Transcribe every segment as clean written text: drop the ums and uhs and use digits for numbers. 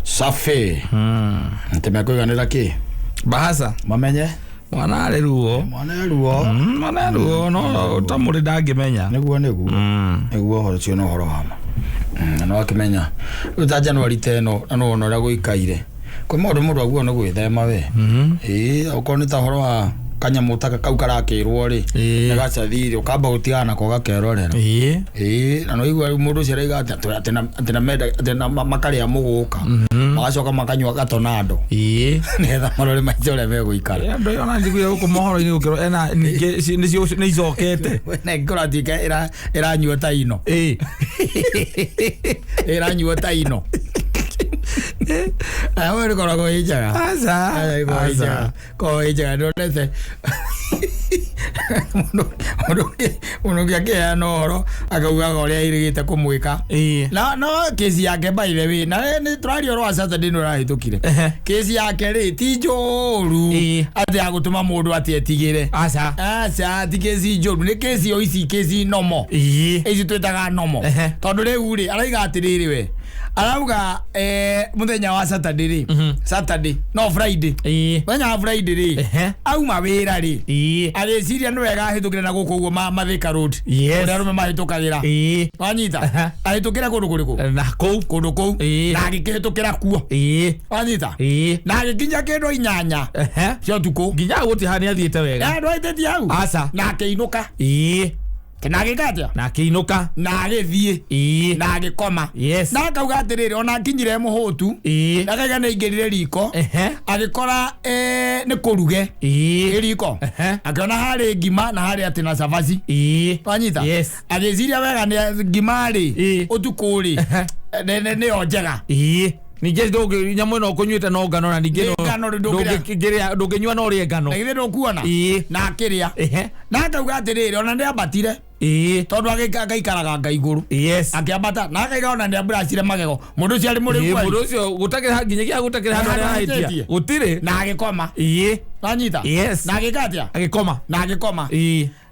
Safi. Atĩ mekũiganĩra kĩ? Bahasa. Mamenye. Mwana arĩ ruo. Mwana e ruo. Mwana arĩ ruo no ta mũrĩ ndangĩmenya. Nĩguo nĩguo. Nĩguo ũhoro ũcio nĩ ũhoro wa ma. Na nĩwakĩmenya rĩu ta January ta ĩno na nĩwona ũrĩa gũikaire, kwĩ maũndũ mũndũ aguo nĩ gwĩthema we. Ĩĩ, okorwo nĩ ta ũhoro wa kanyamũ ta kau karakĩrwo rĩ, nĩ gacathi rĩ, ũkamba gũtigana nako gakerorera. Ĩĩ, na nĩwaigua rĩu mũndũ ũcio arauga atĩ atĩ na menda atĩ na makarĩa mũgũka, magacoka makanyua gatonando nĩgetha marore maica ũrĩa megũikara. Andũ ayo ona njiguire gũkũ mohoro-inĩ gũkĩrwo ena ningĩ nĩcio nĩ icokete. Na ĩngĩkorwo atuĩka ĩranyua ta ino. Ĩranyua ta ino. Aya ĩkoragwo ĩ njega. Aca. Aya ĩkoragwo ĩ njega. Koragwo ĩ njega ndonete mũndũ mũndũ ũngĩ akĩheana ũhoro akaugaga ũrĩa ĩrĩgĩte kũmwĩka. Na no kesi yake, by the way, na nĩ tũraria ũhoro wa Saturday nĩ ũrahĩtũkire. Kesi yake rĩ ti njũru atĩ ya gũtũma mũndũ atĩ etigĩre. Aca. Aca, ti kesi njũru, nĩ kesi o ici kesi nomo. Ici twĩtaga nomo. Tondũ rĩu rĩ arauga atĩrĩrĩ, we arauga mũthenya wa Saturday rĩ, Saturday no Friday, mũthenya wa Friday rĩ, auma wĩra rĩ, agĩciria nĩ wega ahĩtũkĩre na gũkũ ũguo Mathika Road, kũrĩa arũme mahĩtũkagĩra. Wanyita? Ahĩtũkĩre kũndũ kũrĩkũ? Na kũu. Kũndũ kũu. Na agĩkĩhĩtũkĩra kuo. Wanyita? Na agĩkinya kĩndũ 8 cia ũtukũ. Nginya hau gũtirĩ handũ nĩathiĩte wega. Ndwaĩtĩtie hau. Aca. Na akĩinũka. Na agĩka atĩa? Na akĩinũka. Na agĩthiĩ na agĩkoma. Na akauga atĩrĩrĩ, ona akinyire mũhũtu, na akauga nĩ aingĩrire riko, agĩkora nĩ kũruge ĩ riko, akĩona harĩ ngima na harĩ atĩ na cabaci. Wanyita? Yes. Agĩciria wega nĩ ngima rĩ, ũtukũ rĩ, nĩyo njega. Ningĩ ndũngĩ nyamũ ĩno ũkũnyuĩte no ngano na ningĩ Nĩ ngano rĩ, ndũngĩrĩa. ndũngĩnyua no ũrĩe ngano. Na githĩ ndũkuona? Na akĩrĩa. Na akauga atĩrĩrĩ, ona nĩ ambatire, tondũ agaikaraga nga igũrũ, akĩambata na akaiga ona nĩ amburacire magego, mũndũ ũcio arĩ mũrĩu kweli. Mũndũ ũcio gũtakĩrĩ nginyagia gũtakĩrĩ handũ Handũ harĩa ahĩtia. ahĩtĩtie. Gũtirĩ. Na agĩkoma. Wanyita? Yes. Na agĩka atĩa? Agĩkoma. Na agĩkoma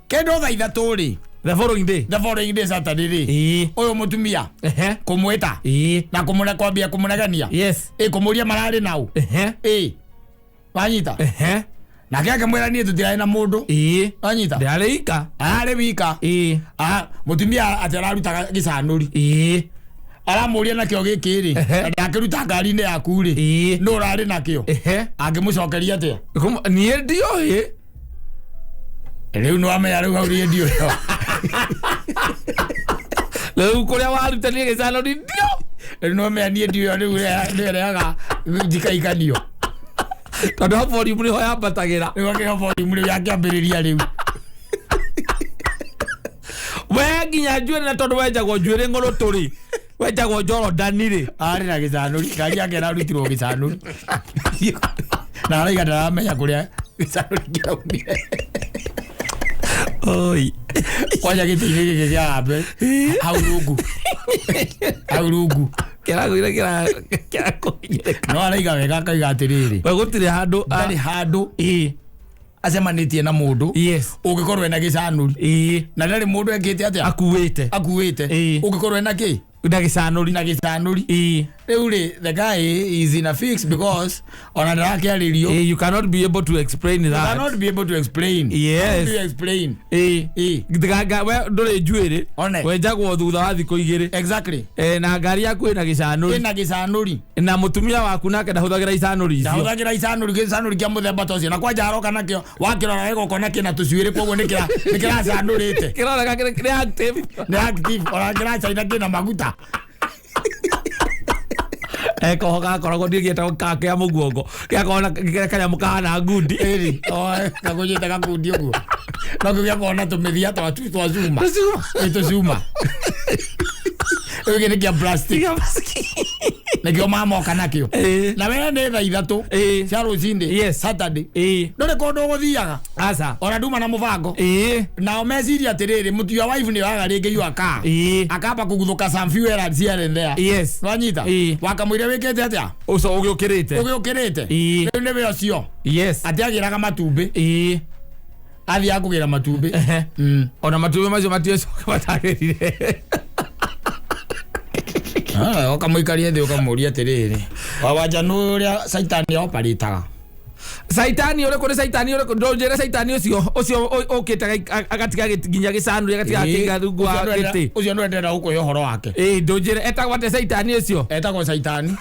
kĩndũ thaa 3 rĩ. The following day. The following day, Saturday rĩ, ũyũ mũtumia kũmwĩta na kũmũne kwambia kũmũnegenia, ĩ kũmũria mararĩ nau. Ĩ wanyita? Nake akĩmwĩra niĩ tũtirarĩ na mũndũ. Wanyita? Ndĩrarĩ ika. Ararĩ wika. Ah, mũtumia atĩ ararutaga gĩcanũri, aramũria nakĩo gĩkĩ rĩ, na ndakĩruta ngari-inĩ yaku rĩ, nũ ũrarĩ nakĩo? Angĩmũcokeria atĩa? Niĩ ndioĩ. Rĩu nĩ wamenya rĩu hau niĩ ndiũĩ. Rĩu kũrĩa warutanire gĩcanũri ndio. Rĩu nĩ wamenya niĩ ndiũĩ, rĩu nĩrehaga njikaikanio. Tondũ hau volume nĩho yambatagĩra. Rĩu akĩho volume rĩu yakĩambĩrĩria rĩu. We nginya njuĩrĩ, na tondũ wenjagwo njuĩrĩ ng'ũrũtũ rĩ, wenjagwo Jorodani rĩ. Arĩ na gĩcanũri, ngari yake ĩrarutirwo gĩcanũri na araiga ndaramenya kũrĩa gĩcanũri kĩraumire. Oi. Kwanja gĩtĩ-inĩ gĩkĩ kĩa rambe hau rungu, hau rungu. Kĩragũire kĩrakũhinyĩrĩka. No araiga wega akaiga atĩrĩrĩ, We gũtirĩ handũ ndarĩ handũ acemanĩtie na mũndũ ũngĩkorwo ena gĩcanũri, na ndarĩ mũndũ ekĩte atĩa? Akuĩte. Akuĩte. Ũngĩkorwo ena kĩ? Na gĩcanũri. Na gĩcanũri. Rĩu rĩ, the guy is in a fix because ona ndarakĩarĩrio. You cannot be able to explain You that. cannot be able to explain. How do you explain? We ndũrĩ njuĩrĩ. One. Wenjagwo thutha wa thikũ 2. Exactly. Na ngari yaku ĩna gĩcanũri. Ĩna gĩcanũri. Na mũtumia waku nake ndahũthagĩra icanũri icio. Ndahũthagĩra icanũri, gĩcanũri kĩa mũthemba ta ũcio, na kwanja aroka nakĩo, wakĩrora wega ũkona kĩna tũcuĩrĩ, koguo nĩ kĩracanũrĩte. Kĩroneka kĩrĩ active. Nĩ active, ona kĩracaina kĩna maguta. Koho gakoragwo ndiĩ gĩetagwo ka kĩa mũguongo gĩakoragwo na kanyamũ kahana ngundi. Ĩrĩ kagũnyĩte gakundi ũguo, no kĩu gĩakoragwo na tũmĩthia twa cuma. Tũcuma. Ĩ tũcuma. Rĩu gĩkĩ nĩ kĩa plastic, nĩkĩo mamoka nakĩo. Na wee nĩ thaa 3 cia rũcinĩ, Saturday, ndũrĩ kũndũ ũgũthiaga. Aca. Ona nduma na mũbango. Nao meciria atĩrĩrĩ, mũtua wife nĩ waga rĩngĩ yua kaa, akamba kũguthũka some few errands here and there. Wanyita? Wakamwĩra wĩkĩte atĩa? Ũco ũgĩũkĩrĩte. Ũgĩũkĩrĩte. Rĩu nĩwe ũcio atĩ agĩraga matumbĩ, athiaga kũgĩra matumbĩ. Ona matumbĩ macio matiocoka matagĩrire. Ũkamũikaria thĩ ũkamũria atĩrĩrĩ, wawanja nũ ũrĩa caitani oparĩtaga. Caitani ũrĩkũ? Nĩ caitani ũrĩkũ? Ndũnjĩre caitani ũcio ũcio ũkĩte agatiga nginya gĩcanũri agatiga akĩiga rungu wa gĩtĩ. Ũcio nĩwe ndĩrenda gũkũhe ũhoro wake. Ĩĩ, ndũnjĩre etagwo atĩa caitani ũcio? Etagwo caitani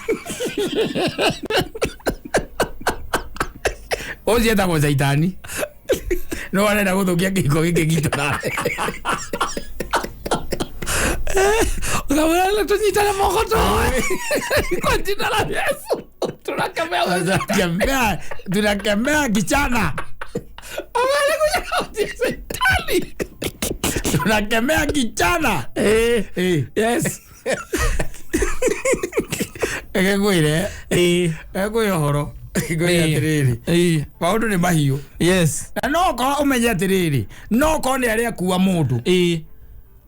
ũcio, etagwo caitani no arenda gũthũkia kĩhiko gĩkĩ gitũ nawe. Ũkamwĩra tũnyitane moko tũhoe kwa jina la Yesu tunakemea. Tunakemea, tunakemea kichana. Amekuja caitani. Tunakemea kichana. Ĩĩ. Ĩĩ. Yes. Reke ngwĩre. Ĩĩ. Reke ngwĩre ũhoro, ngwĩre atĩrĩrĩ, Ĩĩ. maũndũ nĩ mahiũ. Na no korwo ũmenye atĩrĩrĩ, no korwo nĩ arĩa akua mũndũ. Ĩĩ.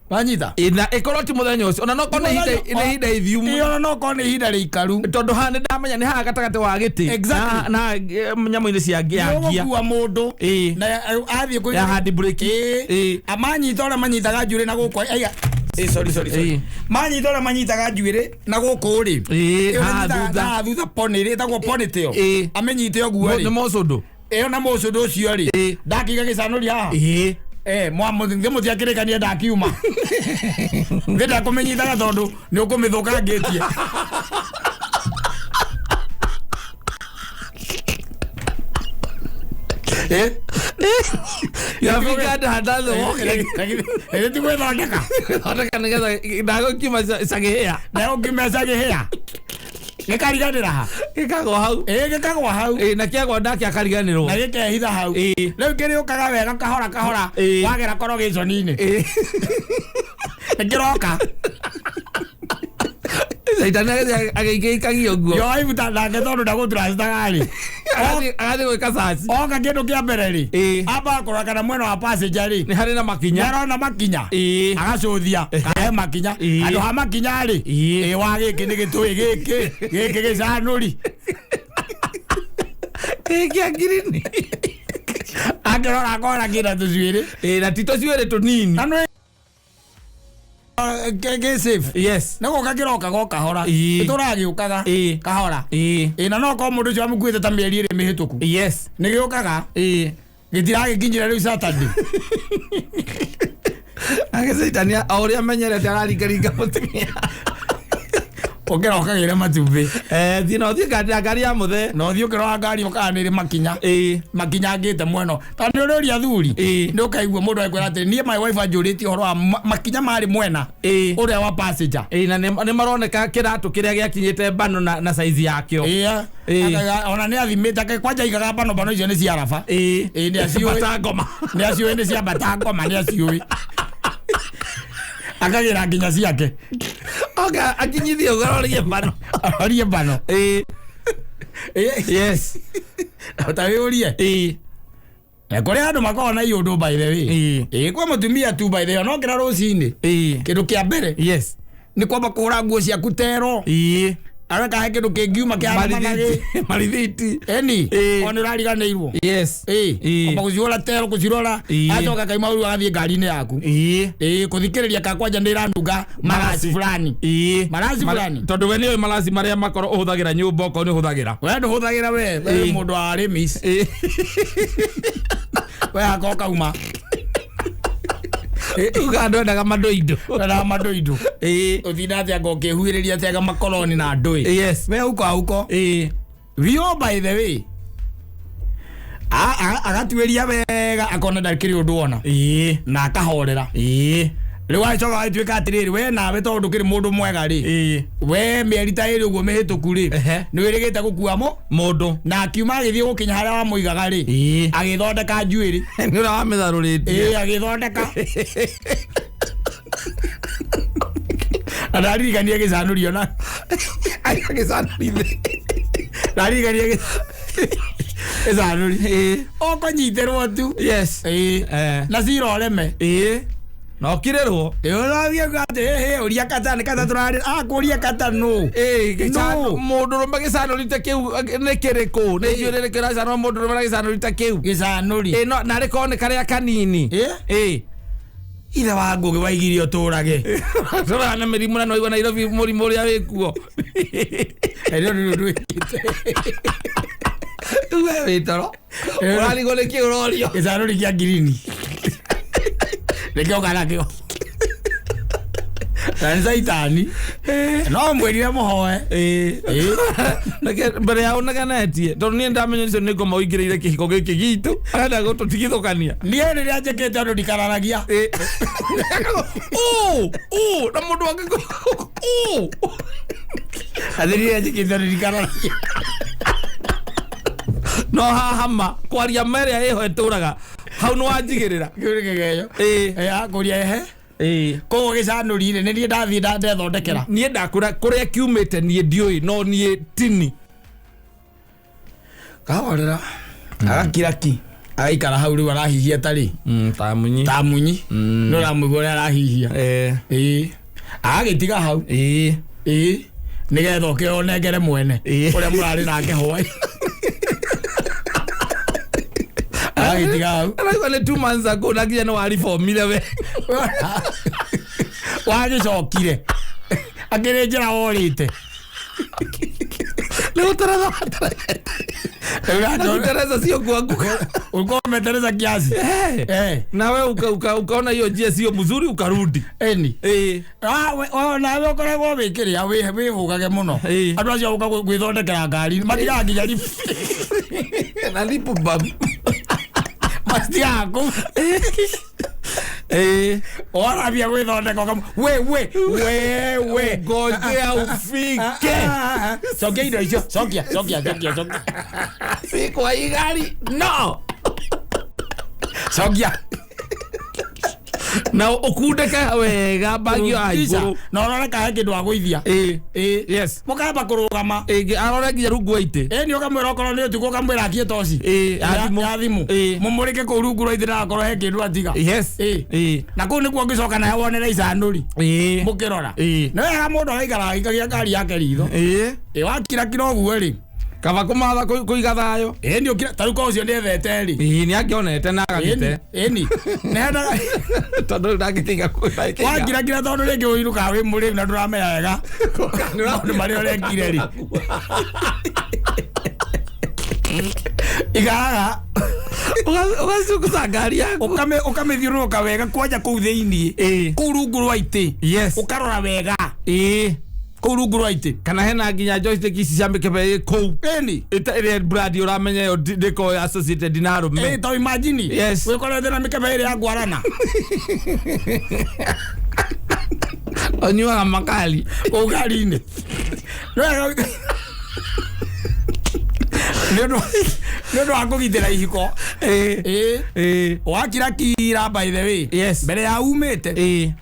Wanyita? Ĩĩ, na ĩkorwo ti mũthenya ũcio, ona no korwo nĩ ihinda, nĩ ihinda ithiumu. Ĩĩ, ona no korwo nĩ ihinda rĩikaru. Tondũ haha nĩ ndamenya nĩ haha gatagatĩ wa gĩtĩ. Exactly. Na nyamũ-inĩ cia ya ngia. Nĩũgũkua mũndũ. Ĩĩ. Na athiĩ kũiga Ya hand brake. Ĩĩ. Ĩĩ. Amanyita ũrĩa manyitaga njuĩrĩ na gũkũ aiga. Ĩĩ, sorry, sorry, sorry. Ĩĩ. Manyita ũrĩa manyitaga njuĩrĩ na gũkũ rĩ. Ĩĩ, Ĩyo haha manyitaga thutha. haha thutha pony rĩ, ĩtagwo ponytail. Ĩĩ. Amĩnyite ũguo Nĩ rĩ. mũcũndũ. Ĩyo na mũcũndũ ũcio rĩ. Ĩĩ. Ndakiga gĩcanũri haha. Ĩĩ. Eh, mwamũthĩ mũtiakĩrĩkania ndakiuma. Thĩ ndakũmĩnyitaga tondũ nĩ ũkũmĩthũkangĩtie. Eh? Yafika ndandathe woke. Ĩrĩ ti gwĩthondeka. Thondeka nĩgetha ndagũkiuma cagĩhĩa. Na ũngĩmeca gĩhĩa. Gĩkariganĩra ha. Gĩkagwa hau. Ĩĩ, gĩkagwa hau. Ĩĩ, na kĩagwa ndakĩakariganĩrwo. Na gĩkehitha hau. Ĩĩ. Rĩu kĩrĩũkaga wega kahora kahora. Ĩĩ. Wagera korogĩconi-inĩ. Ĩĩ. Nĩ kĩroka. Caitani agĩthiĩ agĩikĩikagia ũguo. Yo ibuta nake tondũ ndagũturastaga rĩ. Agathiĩ gwĩka search. Oka kĩndũ kĩa mbere rĩ. Ĩĩ. Amba kũrora kana mwena wa passenger rĩ. Nĩ harĩ na makinya. Nĩarona makinya. Ĩĩ. Agacũthia kahe makinya. Ĩĩ. Handũ ha makinya rĩ. Ĩĩ. Ĩ wa gĩkĩ nĩ gĩtũĩ gĩkĩ. Gĩkĩ gĩcanũri. Gĩkĩ kĩa ngirini. Akĩrora akona kĩna tũcuĩrĩ. Ĩĩ, na ti tũcuĩrĩ tũnini. Na nĩ gĩ safe. Yes. Nĩ gũka kĩroka go kahora. Ĩĩ. Gĩtũraga gĩũkaga. Ĩĩ. Kahora. Ĩĩ. Ĩ na no korwo mũndũ ũcio amũkuĩte ta mĩeri ĩrĩ mĩhĩtũku. Yes. Nĩ gĩũkaga. Ĩĩ. Gĩtiragĩkinyĩra rĩu Saturday. Agĩcaitani o ũrĩa amenyerete araringaringa mũtumia. Ũkĩroka gĩre matumbĩ. Eh, thiĩ na ũthiĩ ngari ngari ya mũthee. Na ũthiĩ ũkĩrora ngari ũkaga nĩ ĩrĩ makinya. Ĩĩ. Makinyangĩte mwena ta nĩ ũrĩũria athuri. Ĩĩ. Nĩ ũkaigua mũndũ akwĩra atĩrĩ, niĩ my wife anjũrĩtie ũhoro wa makinya marĩ mwena Ĩĩ. ũrĩa wa passenger. Ĩĩ, na nĩ maroneka kĩratũ kĩrĩa gĩakinyĩte mbano na size yakĩo. Ĩĩ. Ĩĩ. Ona nĩ athimĩte kwanja aigaga mbano, mbano icio nĩ cia raba. Ĩĩ. Ĩĩ, nĩ aciũĩ. Bata ngoma. Nĩ aciũĩ nĩ cia mbata ngoma, nĩ aciũĩ, akagĩra nginya ciake. Oka akinyithie ũgarorie mbano. Arorie mbano. Ĩĩ. Ĩĩ. Yes. Ta wĩũrie. Ĩĩ. Na kũrĩ andũ makoragwo na iũndũ, by the way. Ĩĩ. Ĩĩ, kwĩ mũtumia tu, by the way, onokĩra rũcinĩ, Ĩĩ. kĩndũ kĩa mbere Yes. nĩ kwamba kũhũra nguo ciaku tero. Ĩĩ. Areka he kĩndũ kĩngiuma kĩandamana gĩ Marithiti. Marithiti. eni. Ĩĩ. O nĩ ũrariganĩirwo. Yes. Ĩĩ. Ĩĩ. Kwamba gũcihũra tero, kũcirora. Ĩĩ. Acoka kaima rĩu agathiĩ ngari-inĩ yaku. Ĩĩ. Ĩĩ, kũthikĩrĩria kakwanja nĩ ĩranunga maraci fulani. Ĩĩ. Maraci fulani. Tondũ we nĩũĩ maraci marĩa makorwo ũhũthagĩra nyũmba okorwo nĩ ũhũthagĩra. We ndũhũthagĩra, we Ĩĩ. mũndũ wa remis. Ĩĩ. We haka ũkauma. Uga andũ endaga mandoindo. Wendaga mandoindo. Ĩĩ. Ũtinda atĩa ngo ũkĩhuhĩrĩria atĩanga makoroni na ndũĩ. Yes. We huko huko. Ĩĩ. Vio, by the way, agatuĩria wega akona ndakĩrĩ ũndũ ona. Ĩĩ. Na akahorera. Ĩĩ. Rĩu agĩcoka agĩtuĩka atĩrĩrĩ, we nawe tondũ ndũkĩrĩ mũndũ mwega rĩ, Ĩĩ. we mĩeri ta ĩrĩ ũguo mĩhĩtũku rĩ, Ehe. nĩ wĩrĩgĩte gũkua mũ Mũndũ. Na akiuma agĩthiĩ gũkinya harĩa wamũigaga rĩ, Ĩĩ. agĩthondeka njuĩrĩ. Nĩ ũrĩa wamĩtharũrĩtie. Ĩĩ, agĩthondeka na ndaririkanie gĩcanũri ona. Agĩcanũrithĩ. Ndaririkanie gĩcanũri. Ĩĩ. Ũkũnyitĩrwo tu. Yes. Ĩĩ. Eh. Na cira ũreme. Ĩĩ. Na ũkirĩrwo. Ũrathiĩ atĩ hĩ ũria kata nĩ kata tũrarĩ akũria kata nũ. Ĩĩ, No. mũndũrũme gĩcanũri ta kĩu nĩ kĩrĩkũ? Nĩ njuĩrĩ ĩrĩkũ ĩracanũra mũndũrũme na gĩcanũri ta kĩu? Gĩcanũri. Ĩĩ, no narĩ korwo nĩ karĩa kanini. Ĩĩ. Ĩĩ. Ithe wa ngũgĩ waigire ũtũrage. Tũraga na mĩrimũ na nĩwaigua Nairobi mũrimũ ũrĩa wĩkuo. Ĩrĩa nĩ ũndũ wĩkĩte. Rĩu we wĩ toro ũrarigwo nĩkĩ ũrorio. Gĩcanũri kĩa ngirini nĩkĩo kanakĩo na nĩ caitani no mwĩrire mũhoe. Reke mbere ya ũnegenetie tondũ niĩ ndamenya ũcio nĩ ngoma ũingĩrĩire kĩhiko gĩkĩ gitũ arenda gũtũtigithũkania. Niĩ rĩrĩa njĩkĩte ũndũ ndikararagia. Ũ ũ na mũndũ wake ũ Athĩ rĩrĩa njĩkĩte ũndũ ndikararagia. No hahama kwaria merĩa ĩho ĩtũraga hau nĩ wanjigĩrĩra. Kĩu nĩ kĩgeyo. Akũria ehe. Koguo gĩcanũri rĩ nĩ niĩ ndathiĩ ndethondekera. Niĩ ndakũra kũrĩa kiumĩte niĩ ndiũĩ no niĩ tini. Kahorera agakiraki agaikara hau rĩu arahihia tarĩ Ta munyi. Ta munyi nĩ ũramũigua ũrĩa arahihia. Ĩĩ agagĩtiga hau. Ĩĩ nĩgetha ũke ũnengere mwene ũrĩa mũrarĩ nake hwaĩ. Agagĩtiga hau. Araigua nĩ 2 months ago na nginya nĩ waribomire we. Wagĩcokire akĩrĩ njĩra worĩte. Nĩ gũtereza gũtereza sio kuanguka. Ulikuwa umetereza kiasi. Nawe ukaona hiyo njia sio mzuri ukarudi. Eni. Nawe ũkoragwo wĩkĩrĩa wĩhũgage mũno. Andũ acio ũka gwĩthondekera ngari matigaga nginya lift. Na lipo babu. Matigaga kũu. Warathiĩ gwĩthondeka ũkamu we we we we ngojea ufike. Cokia indo icio. Cokia cokia cokia cokia. Si kwa igari. No. Cokia. Na ũkundĩke wega mbagi ya igũrũ. Na ũrore kahe kĩndũ agũithia. Yes. Mũkamba kũrũgama. Arore nginya rungu wa itĩ. Nĩ ũkamwĩra okorwo nĩ ũtukũ ũkamwĩra akie toci. Ya thimũ. Mũmũrĩke kũu rungu rwa itĩ ndagakorwo he kĩndũ atiga. Yes. Na kũu nĩkuo ũngĩcoka nawe wonere icanũri. Mũkĩrora. Nĩ wega mũndũ agaikara agĩikagia ngari yake ritho. Wakirakira ũguo rĩ. Kaba kũmatha kũiga thayũ. Nĩ ũkira ta rĩu korwo ũcio nĩethete rĩ. Nĩ angĩonete na agagĩte. Ĩni. Nĩendaga tondũ ndangĩtiga kũiga. Wakirakira tondũ rĩngĩ ũinũkaga wĩ mũrĩu na ndũramenya wega maũndũ marĩa ũrekire rĩ. Ikaraga ũgacukuca ngari yaku. Ũkamĩthiũrũrũka wega kwanja kũu thĩiniĩ. Kũu rungu rwa itĩ. Ũkarora wega. Kũu rungu rwa itĩ. Kana hena nginya joystick ici cia mĩkebe ĩ kũu. Ĩni. Ĩrĩa brand ũramenya ĩyo ndĩkoragwo associated na arũme. Ta imagine. Yes. Wĩkorete na mĩkebe ĩrĩa ya ngwarana. Ũnyuaga makali. Kũu ngari-inĩ. Nĩ ũndũ wa kũgitĩra ihiko. Wakirakira by the way. Yes. Mbere ya umĩte.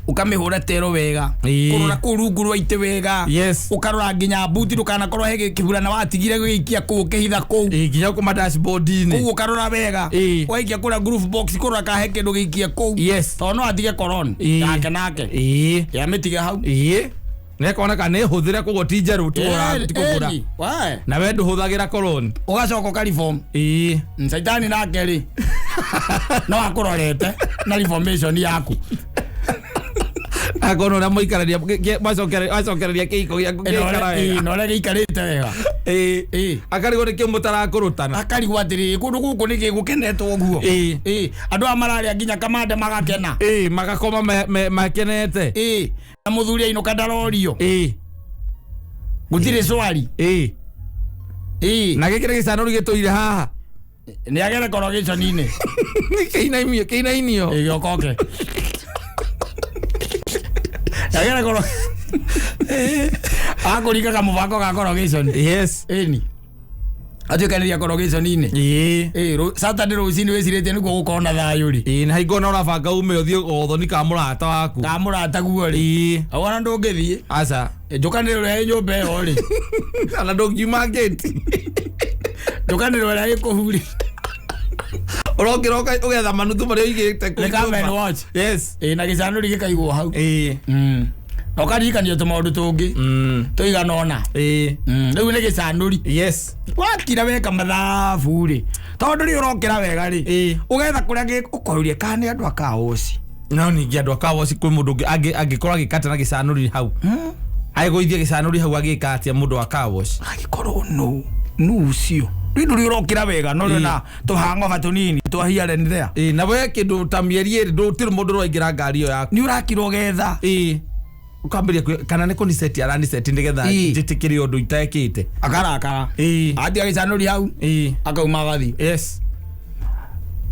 Ũkamĩhũra tero wega. Kũrora kũu rungu rwa itĩ wega. Yes. Ũkarora nginya buti ndũkanakorwo he kĩburana watigire gũgĩikia kũu ũkĩhitha kũu. Nginya kũma dashboard-inĩ. Kũu ũkarora wega. Waikia kũrĩa glove box kũrora kana he kĩndũ gĩikie kũu. Yes. Tondũ no atige koron. Nake nake. Yamĩtige hau. Nĩkoneka nĩ hũthĩre koguo ti njerũ tikũgũra. Na we ndũhũthagĩra koroni. Ũgacoka ũka reform. Caitani nake rĩ no akũrorete na reformation yaku. Akona ũrĩa mũikarania wacokereria kĩhiko gĩaku gĩikara wega. Na ũrĩa gĩikarĩte wega. Akarigwo nĩkĩo mũtarakũrũtana. Akarigwo atĩrĩrĩ kũndũ gũkũ nĩkĩ gũkenetwo ũguo. Andũ aya mararĩa nginya kamande magakena. Magakoma makenete. Na mũthuri ainũka ndarorio. Gũtirĩ swali. Na gĩkĩ nĩ gĩcanũri gĩtũire haha. Nĩ agere korogĩconi-inĩ. Kĩinainio kĩinainio. Gĩokoke. Agere koro. Akũringa kamũbango ga korogĩconi. Yes. Ĩni. Atuĩkanĩria korogĩconi-inĩ. Saturday rũcinĩ wĩcirĩtie nĩguo gũkorwo na thayũ rĩ. Na hingo na ũrabanga ume ũthiĩ ũthoni ka mũrata waku. Ka mũrata guo rĩ. Wona ndũngĩthiĩ. Aca. Njũkanĩrĩro ĩrĩa ĩ nyũmba ĩyo rĩ. Ona ndũngiuma gate. Njũkanĩrĩro ĩrĩa ĩ kũu rĩ. Ũrokĩra ũgetha manuthu marĩa ũigĩte kũu Nĩ nyũmba. Come and watch. Yes. Na gĩcanũri gĩkaigwo hau. Na ũkaririkanio tũmaũndũ tũngĩ. Tũigana ũna. Rĩu nĩ gĩcanũri. Yes. Wakira weka mathabu rĩ. Tondũ rĩ ũrokĩra wega rĩ. Ũgetha kũrĩa ũkoria kana nĩ andũ a kaũci. No ningĩ andũ a car wash kwĩ mũndũ ũngĩ angĩkorwo agĩkata na gĩcanũri hau, agĩgũithia gĩcanũri hau, agĩka atĩa mũndũ wa car wash? Agĩkorwo no no ũcio rĩu ndũrĩ ũrokĩra wega no Ĩĩ. na tũhangoba tũnini twa here and there. Ĩ, na we kĩndũ ta mĩeri 2 ndũtirĩ mũndũ ũraingĩra ngari ĩyo yaku. Nĩ ũrakira ũgetha. Ĩ, ũkambĩrĩria kana nĩ kũniceti araniceti nĩgetha Ĩ. njĩtĩkĩre ũndũ itekĩte. Akarakara. Ĩ. Atiga gĩcanũri hau. Ĩ. Akauma agathiĩ. Yes,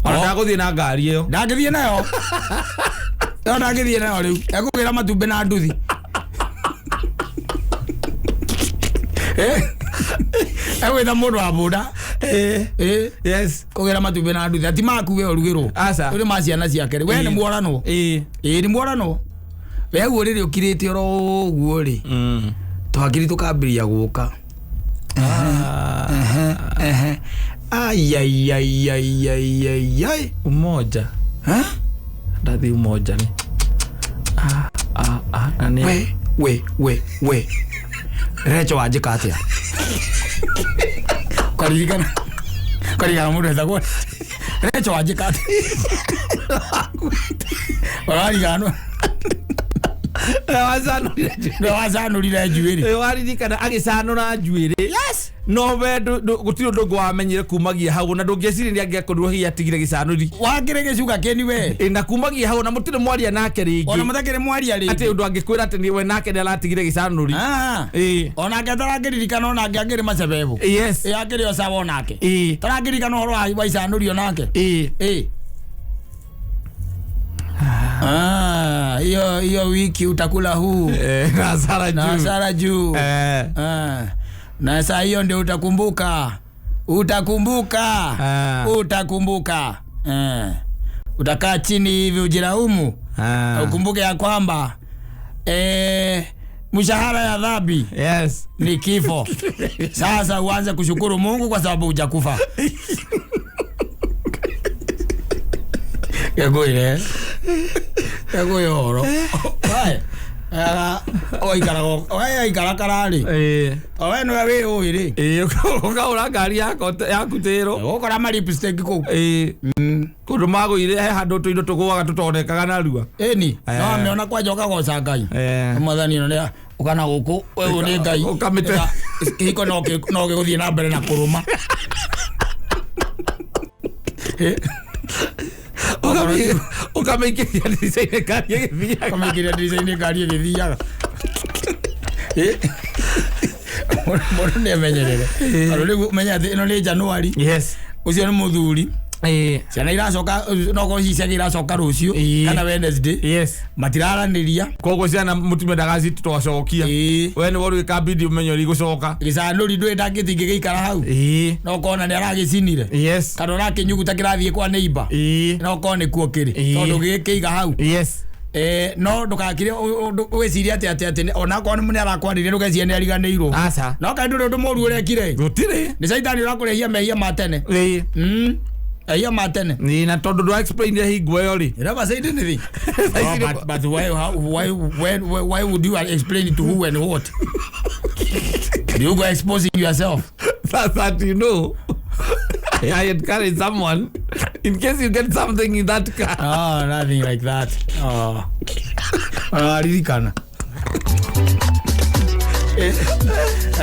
ona Oh. ndagũthiĩ na ngari ĩyo. Ndangĩthiĩ nayo, ĩyo ndangĩthiĩ nayo, rĩu ekũgĩra matumbĩ na nduthi. Eh? Egwĩta mũndũ wa bũnda. Ĩ. Yes. Kũgĩra matumbĩ na nduthi ati maku we ũrugĩrwo. Aca. Ũrĩ ma ciana ciake rĩ, we nĩ Ĩ. mworanwo. Ĩ. Ĩ, nĩ mworanwo we hau rĩrĩ ũkirĩte oro ũguo rĩ, twakiri tũkambĩrĩria gũka. Ehe, ehe, aiaiaiaiaiai. Umoja. Eh? Ndathi umoja nĩ Ah, ah, ah, na nĩ We we we we recho wanjĩka atĩa? Karirikana, karirikana mũndũ etagwo Recho wanjĩka atĩa? Ũrariganwo. Wacanũrire njuĩrĩ. Nĩwe wacanũrire njuĩrĩ. Ĩ, waririkana agĩcanũra njuĩrĩ? Yes. No we gũtirĩ ũndũ ũngĩ wamenyire kumagia hau na ndũngĩeciria nĩ angĩakorirwo hihi atigire gĩcanũri. Wakĩrĩ gĩcuka kĩni we. Ĩ, na kumagia hau na mũtirĩ mwaria nake Ona rĩngĩ mũtakĩrĩ mwaria atĩ rĩngĩ. ũndũ angĩkwĩra atĩ we nake nĩ aratigire gĩcanũri. Ah. Ĩ. Onake tarakĩririkana, onake akĩrĩ macebebo. Yes. Ĩ, akĩrĩ o sawa onake. Ĩ. Tarakĩririkana ũhoro wa icanũri onake. Ĩ. Eh. Ah, hiyo hiyo wiki utakula huu. Eh, na hasara Na juu. hasara juu. Eh. Ah. Na saa hiyo ndio utakumbuka, utakumbuka. Ah. Utakumbuka. Eh. Utakaa chini hivi ujilaumu. Ah. Ukumbuke ya kwamba mshahara ya dhambi Yes. ni kifo. Sasa uanze kushukuru Mungu kwa sababu hujakufa. Ngwire ngwire ũhoro we aikara kararĩ. Ĩ. O we nĩwe wĩ ũĩ rĩ. Ĩ, ũkagũra ngari yaku tĩrwo. Ũgũkora ma lipstick kũu. Ĩ, kũndũ magũire he handũ tũindo tũgũaga tũtonekaga narua. Ĩni Eh. no amĩona kwanja ũkagoca Ngai. Eh. Mwathani ĩno nĩ ũkana gũkũ ũyũ nĩ Ngai. Ũkamĩte- Kĩhiko no gĩgũthiĩ na mbere na kũrũma. Eh. Ũkamĩingĩria ndirica-inĩ ngari ĩgĩthiaga. Kamĩingĩria ndirica-inĩ ngari ĩgĩthiaga. Eh. Mũndũ nĩ emenyerere tondũ rĩu ũmenye atĩ ĩno nĩ Januari. Yes. Ũcio nĩ mũthuri. Ĩ. Ciana iracoka no korwo ciake iracoka rũciũ Ĩĩ. kana Wednesday. Yes. Matiraranĩria. Koguo ciana mũtumia ndagacitwacokia. Ĩĩ. We nĩ worĩ kabidi ũmenye ũrĩa igũcoka. Gĩcanũri ndũĩ ndangĩtingĩgĩikara hau. Ĩ. No kona nĩ aragĩcinire. Yes. Kana ũrakĩnyuguta kĩrathiĩ kwa neighbor. Ĩ. No korwo nĩkuo kĩrĩ. Ĩĩ. Tondũ gĩkĩiga hau. Yes. No ndũgakire wĩcirie atĩ atĩ onakorwo nĩ arakwarĩria ndũgecirie nĩ ariganĩirwo. Aca. No kaĩ ndũrĩ ũndũ mũru ũrekire. Gũtirĩ. Nĩ caitani ũrakũrehia mehia ma tene. Ĩ. Mehia ma tene. Ĩ, na tondũ ndwa explain hingo ĩyo rĩ. You never said anything. I Oh, see but why would you explain it to who and what? You go exposing yourself. That you know I encourage someone in case you get something in that car. Oh, nothing like that. Oh. Ririkana.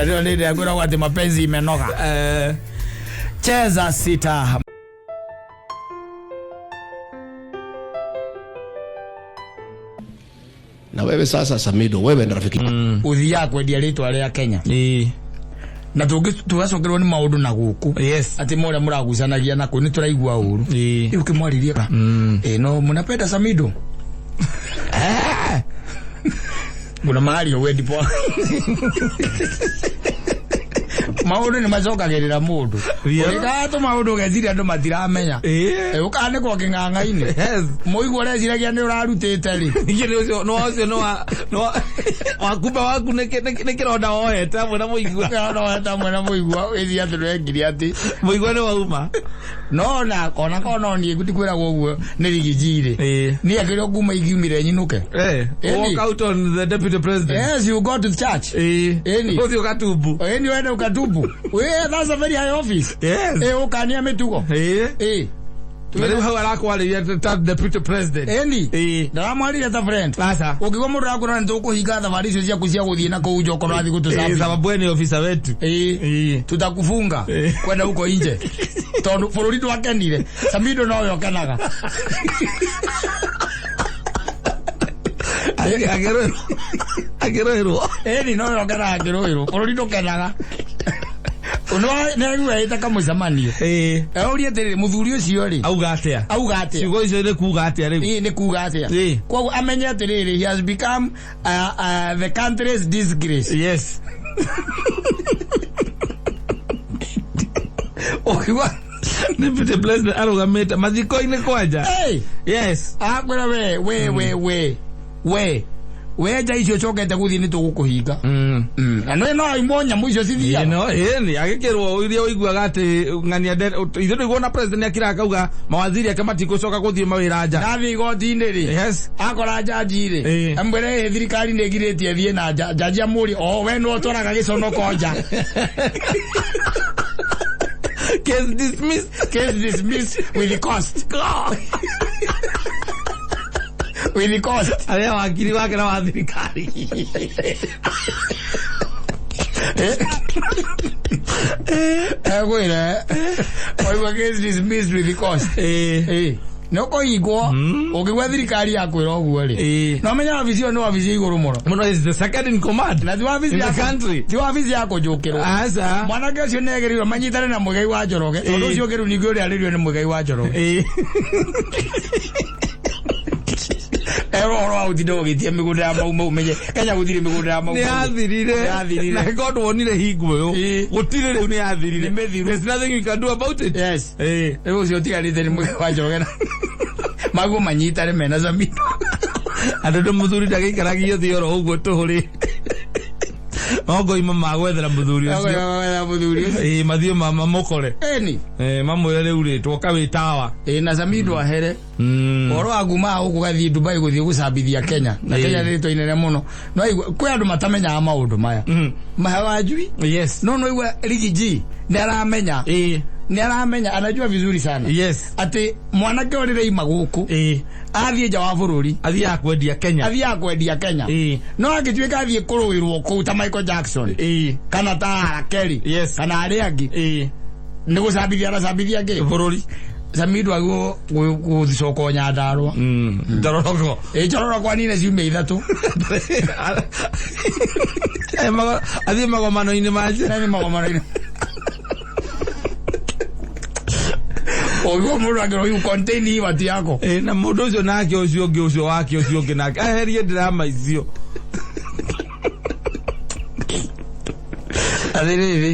Ndio ndio ngwĩragwo atĩ mapenzi imenoga. Eh, Cheza sita. Na wewe sasa Samido, wewe ni rafiki Ũthiaga kwendia rĩtwa rĩa Kenya. Ĩ. Na tũgacokerwo nĩ maũndũ na gũkũ. Yes. Atĩ morĩa mũragucanagia nako nĩ tũraigua ũru. Ĩ. Rĩu kĩmwarĩrie ka. Ĩ, no mũnapenda Samido. Kuna mahali wendi poa. Maũndũ nĩ macokagĩrĩra mũndũ. Yeah. Ũrĩgatũ maũndũ ũgeciria andũ matiramenya. Ĩ. Ũkanĩkwo kĩng'ang'a-inĩ. Yes. Mũigua ũreciragia nĩ ũrarutĩte rĩ. Ningĩ nĩ ũcio nĩ ũcio nĩ wa nĩ wa wakumba waku nĩ kĩronda wohete hamwe na mũigua. No heta mwena mũigua wĩciria atĩ ndwekire atĩ. Mũigua nĩ wauma. No na ona korwo no niĩ ndikwĩragwo ũguo nĩ rigiji rĩ. Ĩ. Niĩ akĩrĩ o kuma ingiumire nyinũke. Eh, Ĩni. walk out on the deputy president. Yes, you go to church. Ĩ. Ĩni. Ũthiĩ ũgatumbu. Ĩni wende ũkatumbu. We, that's a very high office. Yes. Ĩ, ũkania mĩtugo. Ĩ. Ĩ. Na rĩu hau arakwarĩria ta deputy president. Eni. Ĩĩ. Ndaramwarĩria ta friend. Aca. Ũngĩigua mũndũ akwĩra nĩ tũkũhinga thabarĩ icio ciaku cia gũthiĩ na kũu nja okorwo ũrathiĩ Ĩĩ, gũtũcambia. sababu we ni officer wetu. Ĩĩ. Ĩĩ. Tutakufunga Ĩĩ. kwenda huko nje tondu bũrũri ndwakenire. Samido nowe ũkenaga. Akĩrũĩrwo. Akĩrũĩrwo. Ĩni nowe ũkenaga akĩrũĩrwo, bũrũri ndũkenaga. Nĩaigua ĩta kamũcemanio. Ĩĩ. Eurie atĩrĩrĩ, mũthuri ũcio rĩ Auga atĩa? Auga atĩa? Ciugo icio nĩ kuga atĩa rĩu? Ĩĩ, nĩ kuga atĩa? Ĩĩ. Koguo amenye atĩrĩrĩ, he has become the country's disgrace. Yes. Ũkiuga Deputy president arũgamĩte mathiko-inĩ kwanja. Hey! Yes. Akwĩra we we we we we we nja icio ũcokete gũthiĩ nĩ tũgũkũhinga. Na no aimwo nyamũ icio cithiaga. No, ĩni agĩkĩrwo iria ũiguaga atĩ ng'ania ithuĩ tũiguo president akira akauga mawaziri ake matigũcoka gũthiĩ mawĩra nja. Ndathiĩ igoti-inĩ rĩ, Yes. akora njanji rĩ, Ĩĩ. amwĩre ĩ thirikari nĩ ĩgirĩtie thiĩ na nja. Njanji amũrie, o we nĩwe ũtwaraga gĩconoko nja? Case dismissed. Case dismissed with the cost, with the cost. Arĩa wakiri wake na wa thirikari. Egwĩre oigua case dismissed with the cost. Ĩĩ. Ĩĩ, nĩ ũkũhingwo ũngĩgua thirikari yakwĩra ũguo rĩ. Ĩĩ. No menya wabici ĩyo nĩ wabici ya igũrũ mũno. Mũno is the second in command. Na ti wabici In ya the country. ti wabici ya kũnjũkĩrwo. Aca. Mwanake ũcio nĩ agĩrĩirwo manyitane na Mũigai wa Njoroge, tondũ Ĩĩ. ũcio ũngĩ rĩu ningĩ ũrĩa arĩrio nĩ Mũigai wa Njoroge. Ĩĩ. Erwo ũhoro wa gũtinda ũgĩtia mĩgũnda ya Mau Mau, menye Kenya gũtirĩ mĩgũnda ya Mau Nĩ Mau. yathirire. Nĩ yathirire. Na God wonire hingo ĩyo. Ĩĩ. Gũtirĩ rĩu, nĩ yathirire. Nĩ mĩthiru. There's nothing you can do about it. Yes. Ĩĩ. Rĩu ũcio ũtigarĩte nĩ Mũigai wa Njoroge na maguo manyitane mena Samido. Andũ ndũ mũthuri ndagĩikaragio thĩ oro ũguo tũhũ rĩ, no ngoima magwethera mũthuri ũcio. Mũthuri ũcio. Ĩĩ, mathiĩ mamũkore. Ĩni. Ĩĩ, mamwĩre rĩu rĩ twoka wĩ tawa. Ĩĩ, na Samido ahere ũhoro wa kuma gũkũ gathiĩ Dubai gũthiĩ gũcambithia Kenya na Ĩĩ. Kenya rĩtwa inene mũno. No aigua kwĩ andũ matamenyaga maũndũ maya mahewa njui. No igua Riggy G nĩ aramenya. Nĩ aramenya, anajua vizuri sana atĩ mwanake ũrĩ rĩima gũkũ athiĩ nja wa bũrũri Athiaga kwendia Kenya. Athiaga kwendia Kenya. No angĩtuĩka athiĩ kũrũĩrwo kũu ta Michael Jackson kana ta R. Kelly kana arĩa angĩ, nĩ gũcambithia aracambithia ngĩ bũrũri. Samido agwo gũcoka Nyandarũa. Njororoko. Ĩ, Njororo kwa nine ciumia 3. Athiĩ magomano-inĩ macio. Nĩ magomano-inĩ ũguo mũndũ angĩrwo you contain ibati yako. Ĩ, na mũndũ ũcio nake ũcio ũngĩ ũcio wake ũcio ũngĩ nake aherie ndirama icio. Atĩrĩrĩ,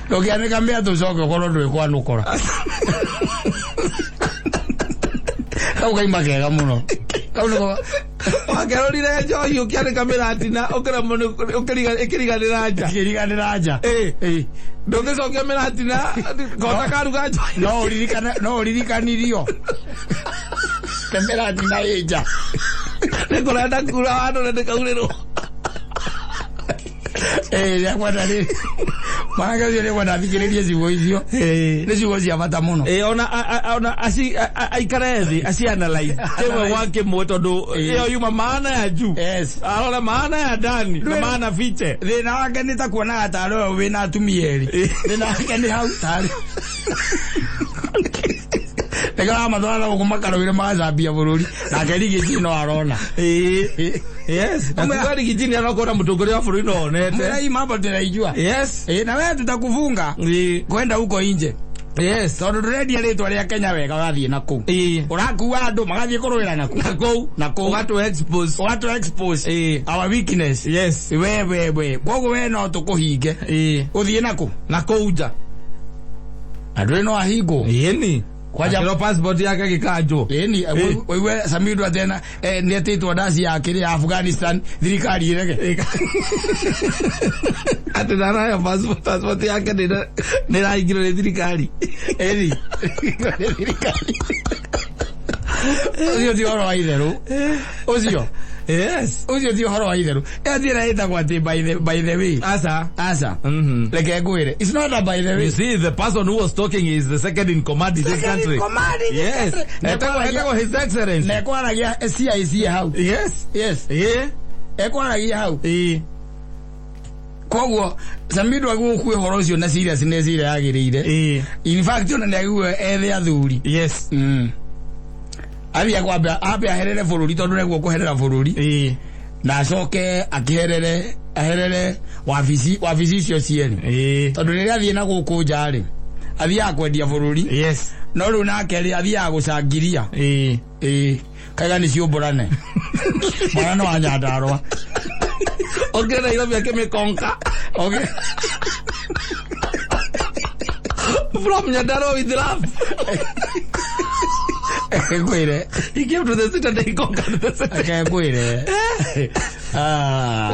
ndũkĩanĩka mĩatũ ũcoke ũkorwo ndwĩ kwanũkora kau kaima kega mũno kau nĩko. Wakerorire njohi ũkĩanĩka mĩratina ũkĩremwo ĩkĩriganĩra nja. Ĩkĩriganĩra nja. Ĩ, ndũngĩcokia mĩratina kota karuga njohi. No ũririkane, no ũririkanirio mĩratina ĩ nja. Nĩ kũrenda kura handũ na ndĩkaurĩrwo. Ĩ, nĩakwenda rĩ mwanake ũcio, nĩkwenda athikĩrĩrie ciugo icio, nĩ ciugo cia bata mũno. Ĩ, ona ona aci aikare thĩ aci analyze kĩmwe gwa kĩmwe tondũ ĩyo yuma maana ya juu, arore maana ya ndani na maana fiche. Thĩna wake nĩ ta kuonaga tarĩ we wĩna atumia erĩ. Thĩna wake nĩ hau tarĩ nĩkĩo amatwara gũkũ makarũire magacambia bũrũri, nake Riggy G no arona. Ĩ, yes, na kuga Riggy G nĩ arokorwo na mũtongoria wa bũrũri no onete. Mwĩra hii mambo tũraijua. Ĩ, na wewe tutakufunga kwenda huko nje tondũ ndũrendia rĩtwa rĩa Kenya wega, ũrathiĩ na kũu, ũrakua andũ magathiĩ kũrũĩra na kũu. Na kũu. Na kũu. Ũgatũ expose. Ũgatũ expose our weakness. We we we koguo we no tũkũhinge ũthiĩ na kũ? Na kũu nja. Andũ no ahingwo. Ĩni. Kwanja- Akĩrwo passport yake gĩkanjwo. Ĩni, ũigue Samido atena nĩ etĩtwo ndaci ya kĩrĩa ya Afghanistan, thirikari ĩrege. Atĩ ndarayo passport yake nĩ ĩraingĩrwo nĩ thirikari. Ĩni, thirikari ũcio ti ũhoro wa itherũ ũcio. Yes. Ucio ti ũhoro wa itherũ. Ĩyo ti ĩrĩa ĩtagwo atĩ by the way. Asa. Aca. Reke ngwĩre. It's not a by the way. You see, the person who was talking is the second in command in this Second in country. command in this Yes. country. Etagwo His Excellency. Na ekwaragia CIC hau. Yes. Yes. Yeah. Ekwaragia hau. Eh. Koguo Samido agũkua ũhoro ũcio na seriousness ĩrĩa yagĩrĩire. Eh. In fact ona nĩagĩrĩirwo ethe athuri. Yes. Athiĩ kwamba ambe aherere bũrũri tondũ nĩguo kũherera bũrũri. Eh. Na acoke akĩherere aherere wabici icio cierĩ. Eh. Tondũ rĩrĩa athiĩ na gũkũ nja rĩ, athiaga kwendia bũrũri. Yes. No rĩu nake rĩ athiaga gũcangiria. Eh. Ĩĩ, kaiga nĩ ciũmbũrane. Mwana nĩ wa Nyandarũa. Okire Nairobi akĩmĩkonka. Okay. From Nyandarua with love. Ngwĩre. He came to the city and he conquered the city. Reke ngwĩre. Ah.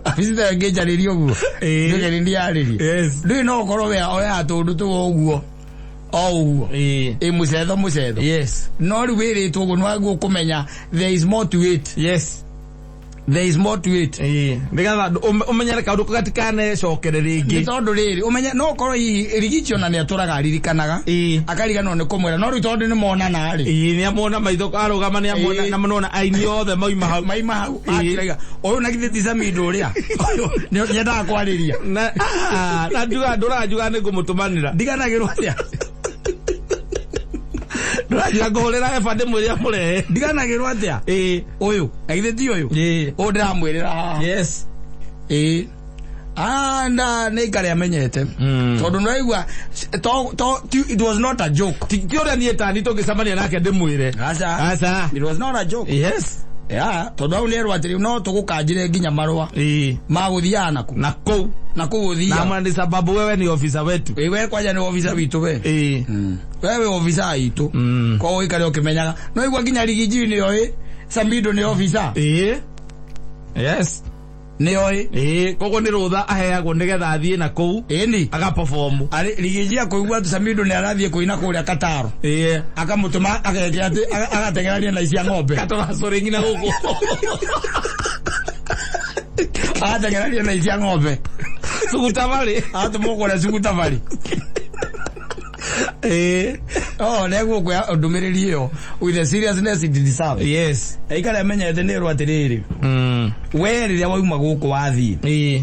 Abici ta ngĩnjarĩria ũguo. Ĩĩ. Nduge nĩ ndiarĩria. Yes. Ndũĩ no ũkorwo we oyaga tũndũ tũu o ũguo. O ũguo. Eh. Ĩ mũcetho mũcetho. Yes. No rĩu wĩrĩtwo ũguo nĩwagĩrĩirwo kũmenya there is more to it. Yes. There is more to it. Eh. Nĩgetha ũmenyere kaũndũ gatikanecokere Nĩ rĩngĩ. tondũ rĩrĩ ũmenye no ũkorwo hihi Rigichi ona nĩ atũraga aririkanaga. Eh. Akariganĩrwo nĩ kũmwĩra no rĩu tondũ nĩ monana rĩ. Ĩĩ nĩamona maitho arũgama nĩamona Ĩĩ. na nĩmona aini othe mauma hau. Maima hau Ĩĩ. akĩraiga ũyũ na githĩ ti Samido ũrĩa ũyũ nĩendaga kwarĩria. Na na njuga ndũranjuga nĩ ngũmũtũmanĩra. Ndiganagĩrwo atĩa? Ndũranjuga ngũhũrĩra Eva ndĩmwĩre amũrehe. Ndiganagĩrwo atĩa? Ĩĩ. Ũyũ na githĩ ti ũyũ? Ĩĩ. Ũyũ ndĩramwĩrĩra haha. Yes. Ĩĩ. Ah, na nĩ ikare amenyete. Tondũ nĩwaigua it was not a joke. Ti ũrĩa niĩ tani tũngĩcemania nake ndĩmwĩre. Aca. Aca. It was not a joke. Yes. Yeah, tondũ hau nĩerwo atĩrĩ no tũgũkanjĩre nginya marũa Ĩĩ. ma gũthiaga naku. Na kũu. Na kũu Na ũthiaga. mwana ni sababu wewe ni officer wetu. Ĩ we kwanja nĩ officer witũ we. Ĩĩ. Wewe officer itũ. Koguo ũikare ũkĩmenyaga. No igua nginya Rigiji nĩoĩ Samido nĩ officer. Ĩĩ. Yes. Nĩoĩ. Ĩĩ, koguo nĩ rũtha aheagwo nĩgetha athiĩ na kũu Ĩni. agaperform. Arĩ Rigiji akũigua atĩ Samido nĩ arathiĩ kũina kũrĩa Qatar. Ĩĩ. Akamũtũma ageke atĩ agateng'erania na icia ng'ombe. Gatũracũrĩ na gũkũ. Agateng'erania na icia ng'ombe. Sugutabari. Agatũmwo kũrĩa Sugutabari. Ĩĩ. Oh, nĩguo kuoya ndũmĩrĩri ĩyo with the seriousness it deserves. Yes. Aikare amenyete nĩerwo atĩrĩrĩ. We rĩrĩa wauma gũkũ wathiĩ. Ĩĩ.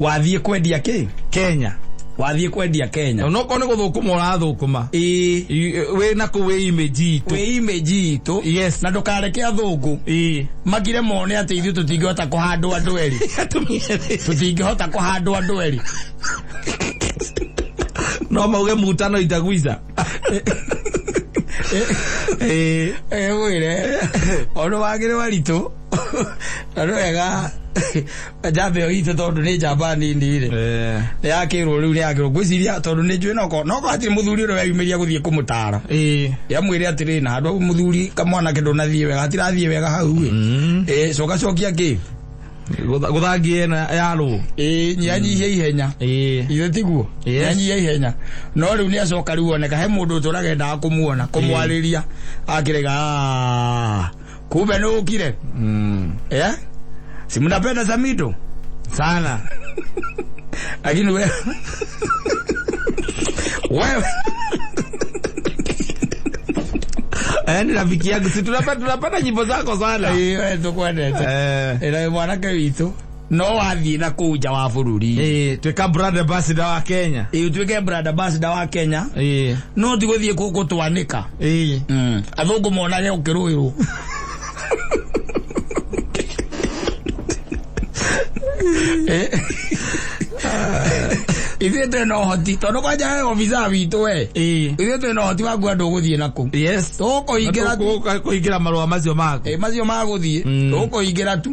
Wathiĩ kwendia kĩ? Kenya. Wathiĩ kwendia Kenya. No korwo nĩ gũthũkũma ũrathũkũma. Ĩĩ. Wĩ na kũu wĩ image itũ. Wĩ image itũ. Yes. Na ndũkareke athũngũ. Ĩĩ. Makire mone atĩ ithuĩ tũtingĩhota kũhandwo andũ erĩ. Atumia erĩ. Tũtingĩhota kũhandwo andũ erĩ. No mauge mutano itagwiza. Ĩĩ. Ĩgwĩre ũndũ wagĩrĩ waritũ na nĩ wega njamba ĩyo itũ tondũ nĩ njamba nini rĩ nĩ yakĩrwo rĩu nĩ yakĩrwo ngwĩciria tondũ nĩ njũĩ noko hatirĩ mũthuri ũrĩa weyumĩria gũthiĩ kũmũtara. Ĩĩ. Yamwĩre atĩrĩ na handũ hau mũthuri kamwanake ndũnathiĩ wega hatirathiĩ wega hau ĩ. Ĩĩ coka cokia kĩ? Gũthangie na yarwo. Ĩĩ nyihanyihia ihenya. Ĩĩ. Ithe tiguo? Yes. Nyihanyihia ihenya. No rĩu nĩ acoka rĩu oneka he mũndũ ũtũraga endaga kũmuona kũmwarĩria akĩrega kumbe nĩ ũkire. Eh? Si mnapenda Samido? Sana. Lakini wewe wewe Ni rafiki yangu si tunapenda nyimbo zako sana. Ĩĩ we tũkwendete. Ĩra mwanake witũ no wathiĩ na kũu nja wa bũrũri. Ĩĩ, tuĩka brand ambassador wa Kenya. Ĩĩ ũtuĩke brand ambassador wa Kenya. Ĩĩ. No ti gũthiĩ gũtwanĩka. Ĩĩ. Athũngũ monage ũkĩrũĩrwo. Ithuĩ twĩna ũhoti tondũ kwanja he obithaa witũ we. Ĩĩ. Ithuĩ twĩna ũhoti wa kuga ndũgũthiĩ nakũu. Yes. Tũkũhingĩra tu. Kũhingĩra marũa macio maku. Ĩĩ macio magũthiĩ. Tũkũhingĩra tu.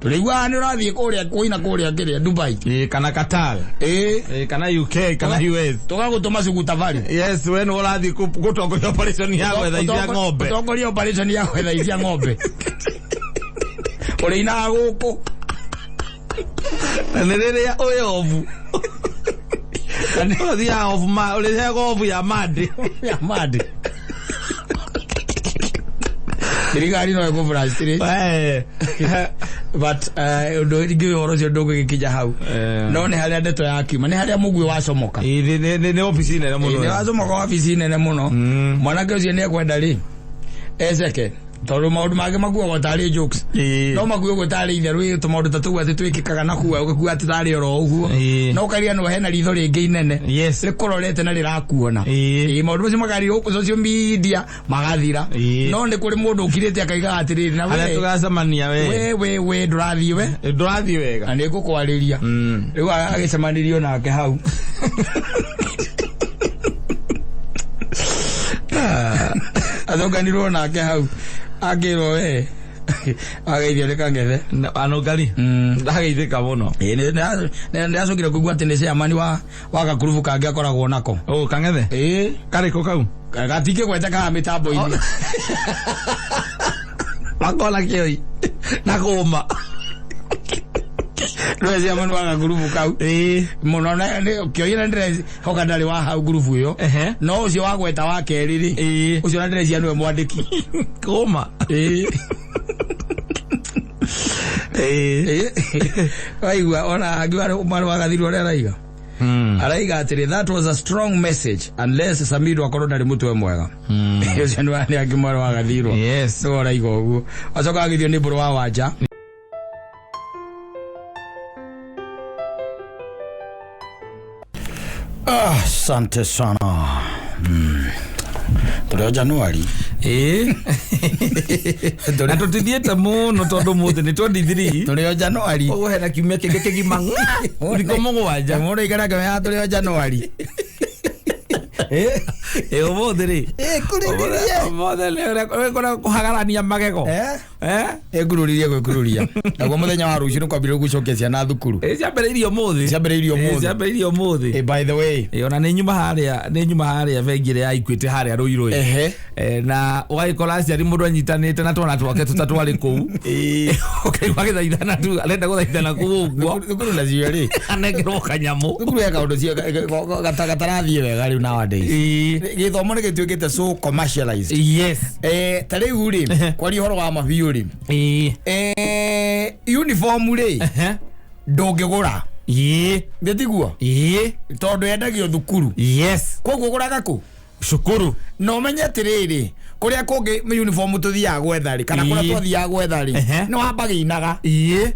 Tũrĩiguaga nĩ ũrathiĩ kũrĩa kũina kũrĩa kĩrĩa Dubai. Ĩĩ, kana Qatar. Ĩĩ. Ĩĩ, kana UK, kana US. Tũgagũtũma Sugutabari. Yes, we nĩ ũrathiĩ gũtongoria operation ya gwetha iria ng'ombe. Ũtongoria operation ya gwetha iria ng'ombe. Ũrĩinaga gũkũ. Na nĩ rĩrĩa ũyũ obu. Ũthiaga obu ma, ũrĩheagwo obu ya Monday. Ya Monday. Thirikari no ĩkũ frustrate. But ũndũ ingĩ ũhoro ũcio ndũngĩgĩkinya hau. No nĩ harĩa ndeto yakiuma, nĩ harĩa mũguĩ wacomoka. Nĩ obici nene mũno. Nĩ wacomoka wabici nene mũno. Mwanake ũcio nĩ ekwenda rĩ eceke, tondũ maũndũ mangĩ makuagwo tarĩ jokes. No makuagwo tarĩ itherũ, tũmaũndũ ta tũu atĩ twĩkĩkaga na kuo ũgakua atĩ tarĩ oro ũguo. No ũkariganĩrwo hena ritho rĩngĩ inene rĩkũrorete na rĩrakuona. Maũndũ macio makarirwo gũkũ social media magathira. No nĩ kũrĩ mũndũ ũkirĩte akaigaga atĩrĩrĩ, na Harĩa we tũgacemania we. We ndũrathiĩ we. Ndũrathiĩ wega. Na nĩ ngũkwarĩria. Rĩu agĩcemanirio nake hau, athũkanirwo nake hau, akĩrwo we ageithio nĩ Kangethe. Anũngari ndageithĩka mũno. Ndĩracokire kũigua atĩ nĩ chairman wa gakurubu kangĩ akoragwo nako. Ũ Kang'ethe? Ĩĩ. Karĩkũ kau? Gatingĩgweteka haha mĩtambo-inĩ. Makona kĩoi na kũma. Nĩwe chairman wa gakurubu kau mũno. Kĩoi na ndĩrehoka ndarĩ wa hau ngurubu ĩyo. No ũcio wa gweta wa kerĩ rĩ, ũcio na ndĩrecia nĩwe mwandĩki. Kũma. Waigua ona angĩ mwarĩ wa Gathirwo ũrĩa araiga, araiga atĩrĩ, "That was a strong message, unless Samido akorwo ndarĩ mũtwe mwega." Ũcio nĩ angĩ mwarĩ wa Gathirwo. Nĩwe ũraiga ũguo, acoka agithio nĩ mbũrũ wa Wanja. Asante sana. Tũrĩ o Januari. Ĩĩ, na tũtithiĩte mũno tondũ mũthĩ nĩ 23. Tũrĩ o Januari. Koguo hena kiumia kĩngĩ kĩgima, thikũ 7. Mũndũ aikara akĩmenyaga tũrĩ o Januari. Ĩ, ũmũthĩ rĩ, Ĩkururirie. Ũmũthĩ nĩ ũrĩa kũhagarania magego. Eh? Ĩkururie gwĩkururia. Naguo mũthenya wa rũciũ nĩ kwambĩrĩria gũcokia ciana thukuru. Ĩ, ciambĩrĩirie ũmũthĩ. Ciambĩrĩirie ũmũthĩ. Ĩ, ciambĩrĩirie ũmũthĩ. By the way. Ĩ, ona nĩ nyuma harĩa, nĩ nyuma harĩa bengi ĩrĩa ya Equity harĩa Ruiru. Na ũgagĩkora aciari mũndũ anyitanĩte na twana twake tũtatũ arĩ kũu, ũkaigua agĩthaithana tu, arenda gũthaithana kũu ũguo. Thukuru nacio rĩ, anengerwo kanyamũ. Thukuru ya kaũndũ cio gatarathiĩ wega rĩu nowadays. Gĩthomo nĩ gĩtuĩkĩte so commercialized. Ta rĩu rĩ, kwaria ũhoro wa mabiũ rĩ, uniform rĩ, ndũngĩgũra. Nĩ tiguo? Tondũ yendagio thukuru. Koguo ũgũraga kũ? Cukuru. Na ũmenye atĩrĩrĩ, kũrĩa kũngĩ uniform tũthiaga gwetha rĩ, kana kũrĩa twathiaga gwetha rĩ, nĩ wambagĩinaga. Ĩĩ,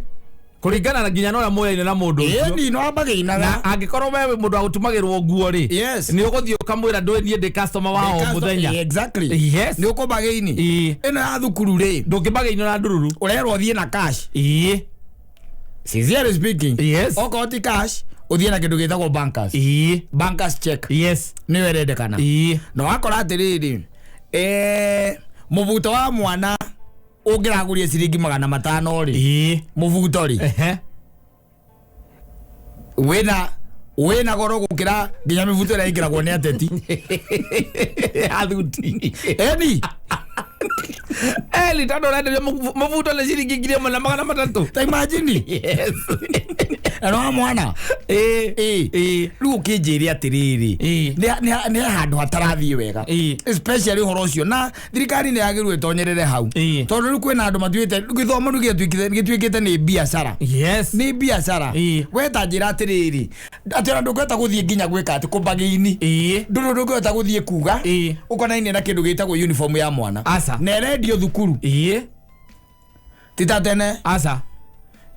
kũringana na nginya na ũrĩa mũyaine na mũndũ ũcio. Ĩni nĩ wambagĩinaga. Na angĩkorwo we wĩ mũndũ wa gũtumagĩrwo nguo rĩ, nĩ ũgũthiĩ ũkamwĩra ndũĩ niĩ ndĩ customer wa o mũthenya. Nĩ ũkũmbagĩini. Ĩno ya thukuru rĩ, Ndũngĩmbagĩinio na ndururu. Ũrerwo ũthiĩ na cash. Sincerely speaking, okorwo ti cash, ũthiĩ na kĩndũ gĩtagwo bankers, bankers check. Nĩyo ĩrendekana. Na wakora atĩrĩrĩ, mũbuto wa mwana ũngĩragũria ciringi 500 rĩ, mũbuto rĩ, wĩna goro gũkĩra nginya mĩbuto ĩrĩa ĩkĩragwo nĩ ateti. Athuti. Eni. Eli, tondũ ũrenderio mũbuto nĩ ciringi 1300. Ta imagine. Na no wa mwana. Ĩ, rĩu ũkĩnjĩre atĩrĩrĩ, nĩ handũ hatarathiĩ wega, especially ũhoro ũcio, na thirikari nĩ yagĩrĩirwo ĩtonyerere hau, tondũ rĩu kwĩna andũ matuĩte gĩthomo rĩu gĩtuĩkĩte nĩ biacara. Nĩ biacara. We ta njĩra atĩrĩrĩ, atĩ ona ndũngĩhota gũthiĩ nginya gwĩka atĩ kũmbagĩini, ndũrĩ ndũngĩhota gũthiĩ kuga ũkonainie na kĩndũ gĩtagwo uniform ya mwana. Aca. Na ĩrendio thukuru, ti ta tene. Aca.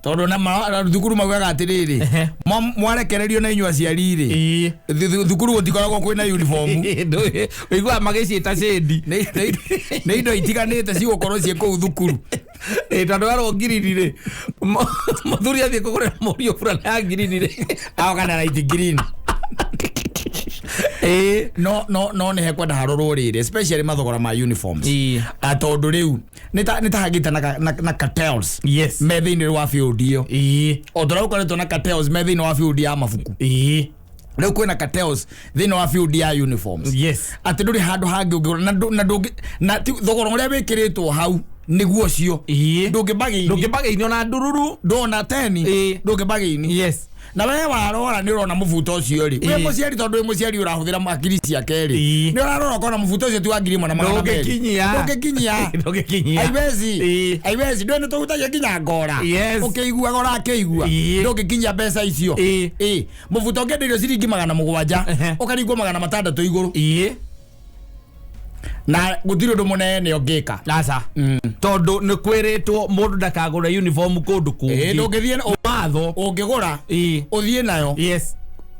Tondũ na thukuru maugaga atĩrĩrĩ, mwarekererio na inyuĩ aciari rĩ, thukuru gũtikoragwo kwĩna uniform. Ũiguaga magĩciĩta cĩndi. Nĩ indo itiganĩte cigũkorwo ciĩ kũu thukuru. Ĩ, tondũ werwo ngirini rĩ, mũthuri athiĩ kũgũrĩra mũriũ burana ya ngirini rĩ, aho kana light green. No nĩ hekwenda harorwo rĩrĩ, especially mathogora ma uniforms. Tondũ rĩu nĩ ta hagĩte na cartels me thĩinĩ wa field ĩyo, o ta ũrĩa gũkoretwo na cartels me thĩinĩ wa field ya mabuku, rĩu kwĩna cartels thĩinĩ wa field ya uniforms, atĩ ndũrĩ handũ hangĩ ũngĩgũra na ndũngĩ na thogora ũrĩa wĩkĩrĩtwo hau nĩguo ũcio. Ndũngĩmbagĩini. Ndũngĩmbagĩinio na ndururu. Ndona teni. Ndũngĩmbagĩini. Na we warora nĩ ũrona mũbuto ũcio rĩ, wĩ mũciari, tondũ wĩ mũciari ũrahũthĩra hakiri ciake rĩ, nĩ ũrarora ũkona mũbuto ũcio ti wa 1,200. Ndũngĩkinyia. Ndũngĩkinyia. Ndũngĩkinyia. Haiwezi. Ĩĩ. Haiwezi. Ndũĩ nĩ tũhutagia nginya ngora. Yes. Ũkĩiguaga ũrakĩigua Ĩĩ. ndũngĩkinyia mbeca icio. Ĩĩ. Ĩĩ, mũbuto ũngĩenderio ciringi 700, Ehe. ũkaringwo 600 igũrũ, Ĩĩ. na gũtirĩ ũndũ mũnene ũngĩka. Aca, tondũ nĩ kwĩrĩtwo mũndũ ndakagũre uniform kũndũ Ĩĩ, kũngĩ. ndũngĩthiĩ Watho. Ũngĩgũra, Ĩĩ. ũthiĩ nayo. Yes.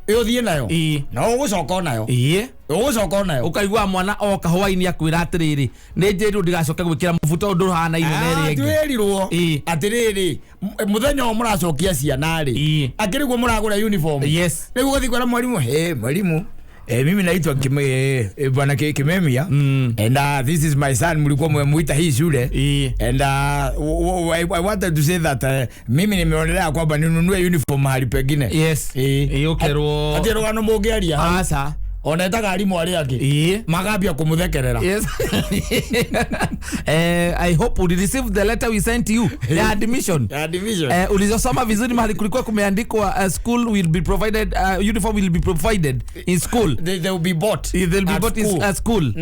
Ĩ, ũthiĩ nayo. Ĩĩ. Na ũgũcoka onayo. Ĩĩ. Ũgũcoka onayo. Ũkaigua mwana oka hwainĩ akwĩra atĩrĩrĩ, nĩ njĩrirwo ndigacoke gwĩkĩra mũbuto ũyũ ndũhanaine na ĩrĩa ĩngĩ. Twĩrirwo Ĩĩ. atĩrĩrĩ, mũthenya ũyũ mũracokia ciana rĩ, Ĩĩ. akĩrĩguo mũragũra uniform. Yes. Rĩu ũgũthiĩ kwĩra mwalimu, "Hey, mwalimu, mimi naitwa bwana Kimemia and this is my son, mlikuwa mmemuita hii shule Ĩĩ. and I wanted to say that mimi nimeonelea kwamba ninunue uniform mahali pengine." Yes. Ĩĩ. Ĩĩ, ũkerwo. Atĩ rũgano mũngĩaria. Aca. Ona etaga arimũ arĩa angĩ, Ĩĩ. magambia kũmũthekerera. Yes. I hope you received the letter we sent you ya admission. Ya admission. Ulizosoma vizuri mahali kulikuwa kumeandikwa school will be provided, uniform will be provided in school. They will be bought. They'll be at bought in school. at school.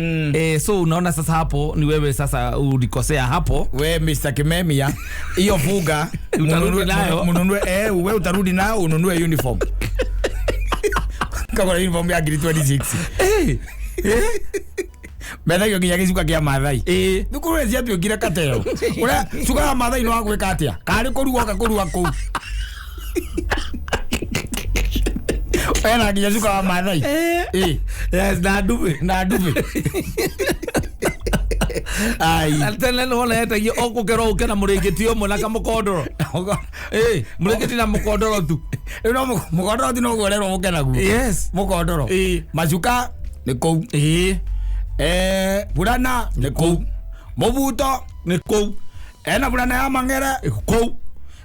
So unaona sasa hapo ni wewe sasa ulikosea hapo. We Mr. Kimemia, hiyo fuga. Utarudi nayo. Mununue, we utarudi nayo ununue uniform. Kagura uniform ya ngiri 26. Methagio nginya gĩcuka kĩa Mathai. Eh. Thukuru ĩ ciatuĩkire kateo ũrĩa cuka wa Mathai nĩ wa gwĩka atĩa, karĩ kũrua oka kũrua kũu ena nginya cuka wa Mathai. Eh. Yes, na ndume. Na ndume. Ai. Na tene nĩ wona yetagio o gũkerwo ũke na mũrĩngĩti ũmwe na kamũkondoro. Mũrĩngĩti na mũkondoro tu. Rĩu no mũkondoro ti noguo ũrerwo mũke naguo. Yes. Mũkondoro. Ĩĩ. Macuka nĩ kũu. Ĩĩ. Burana nĩ kũu, mũbuto nĩ kũu. Ena burana ya mang'ere kũu.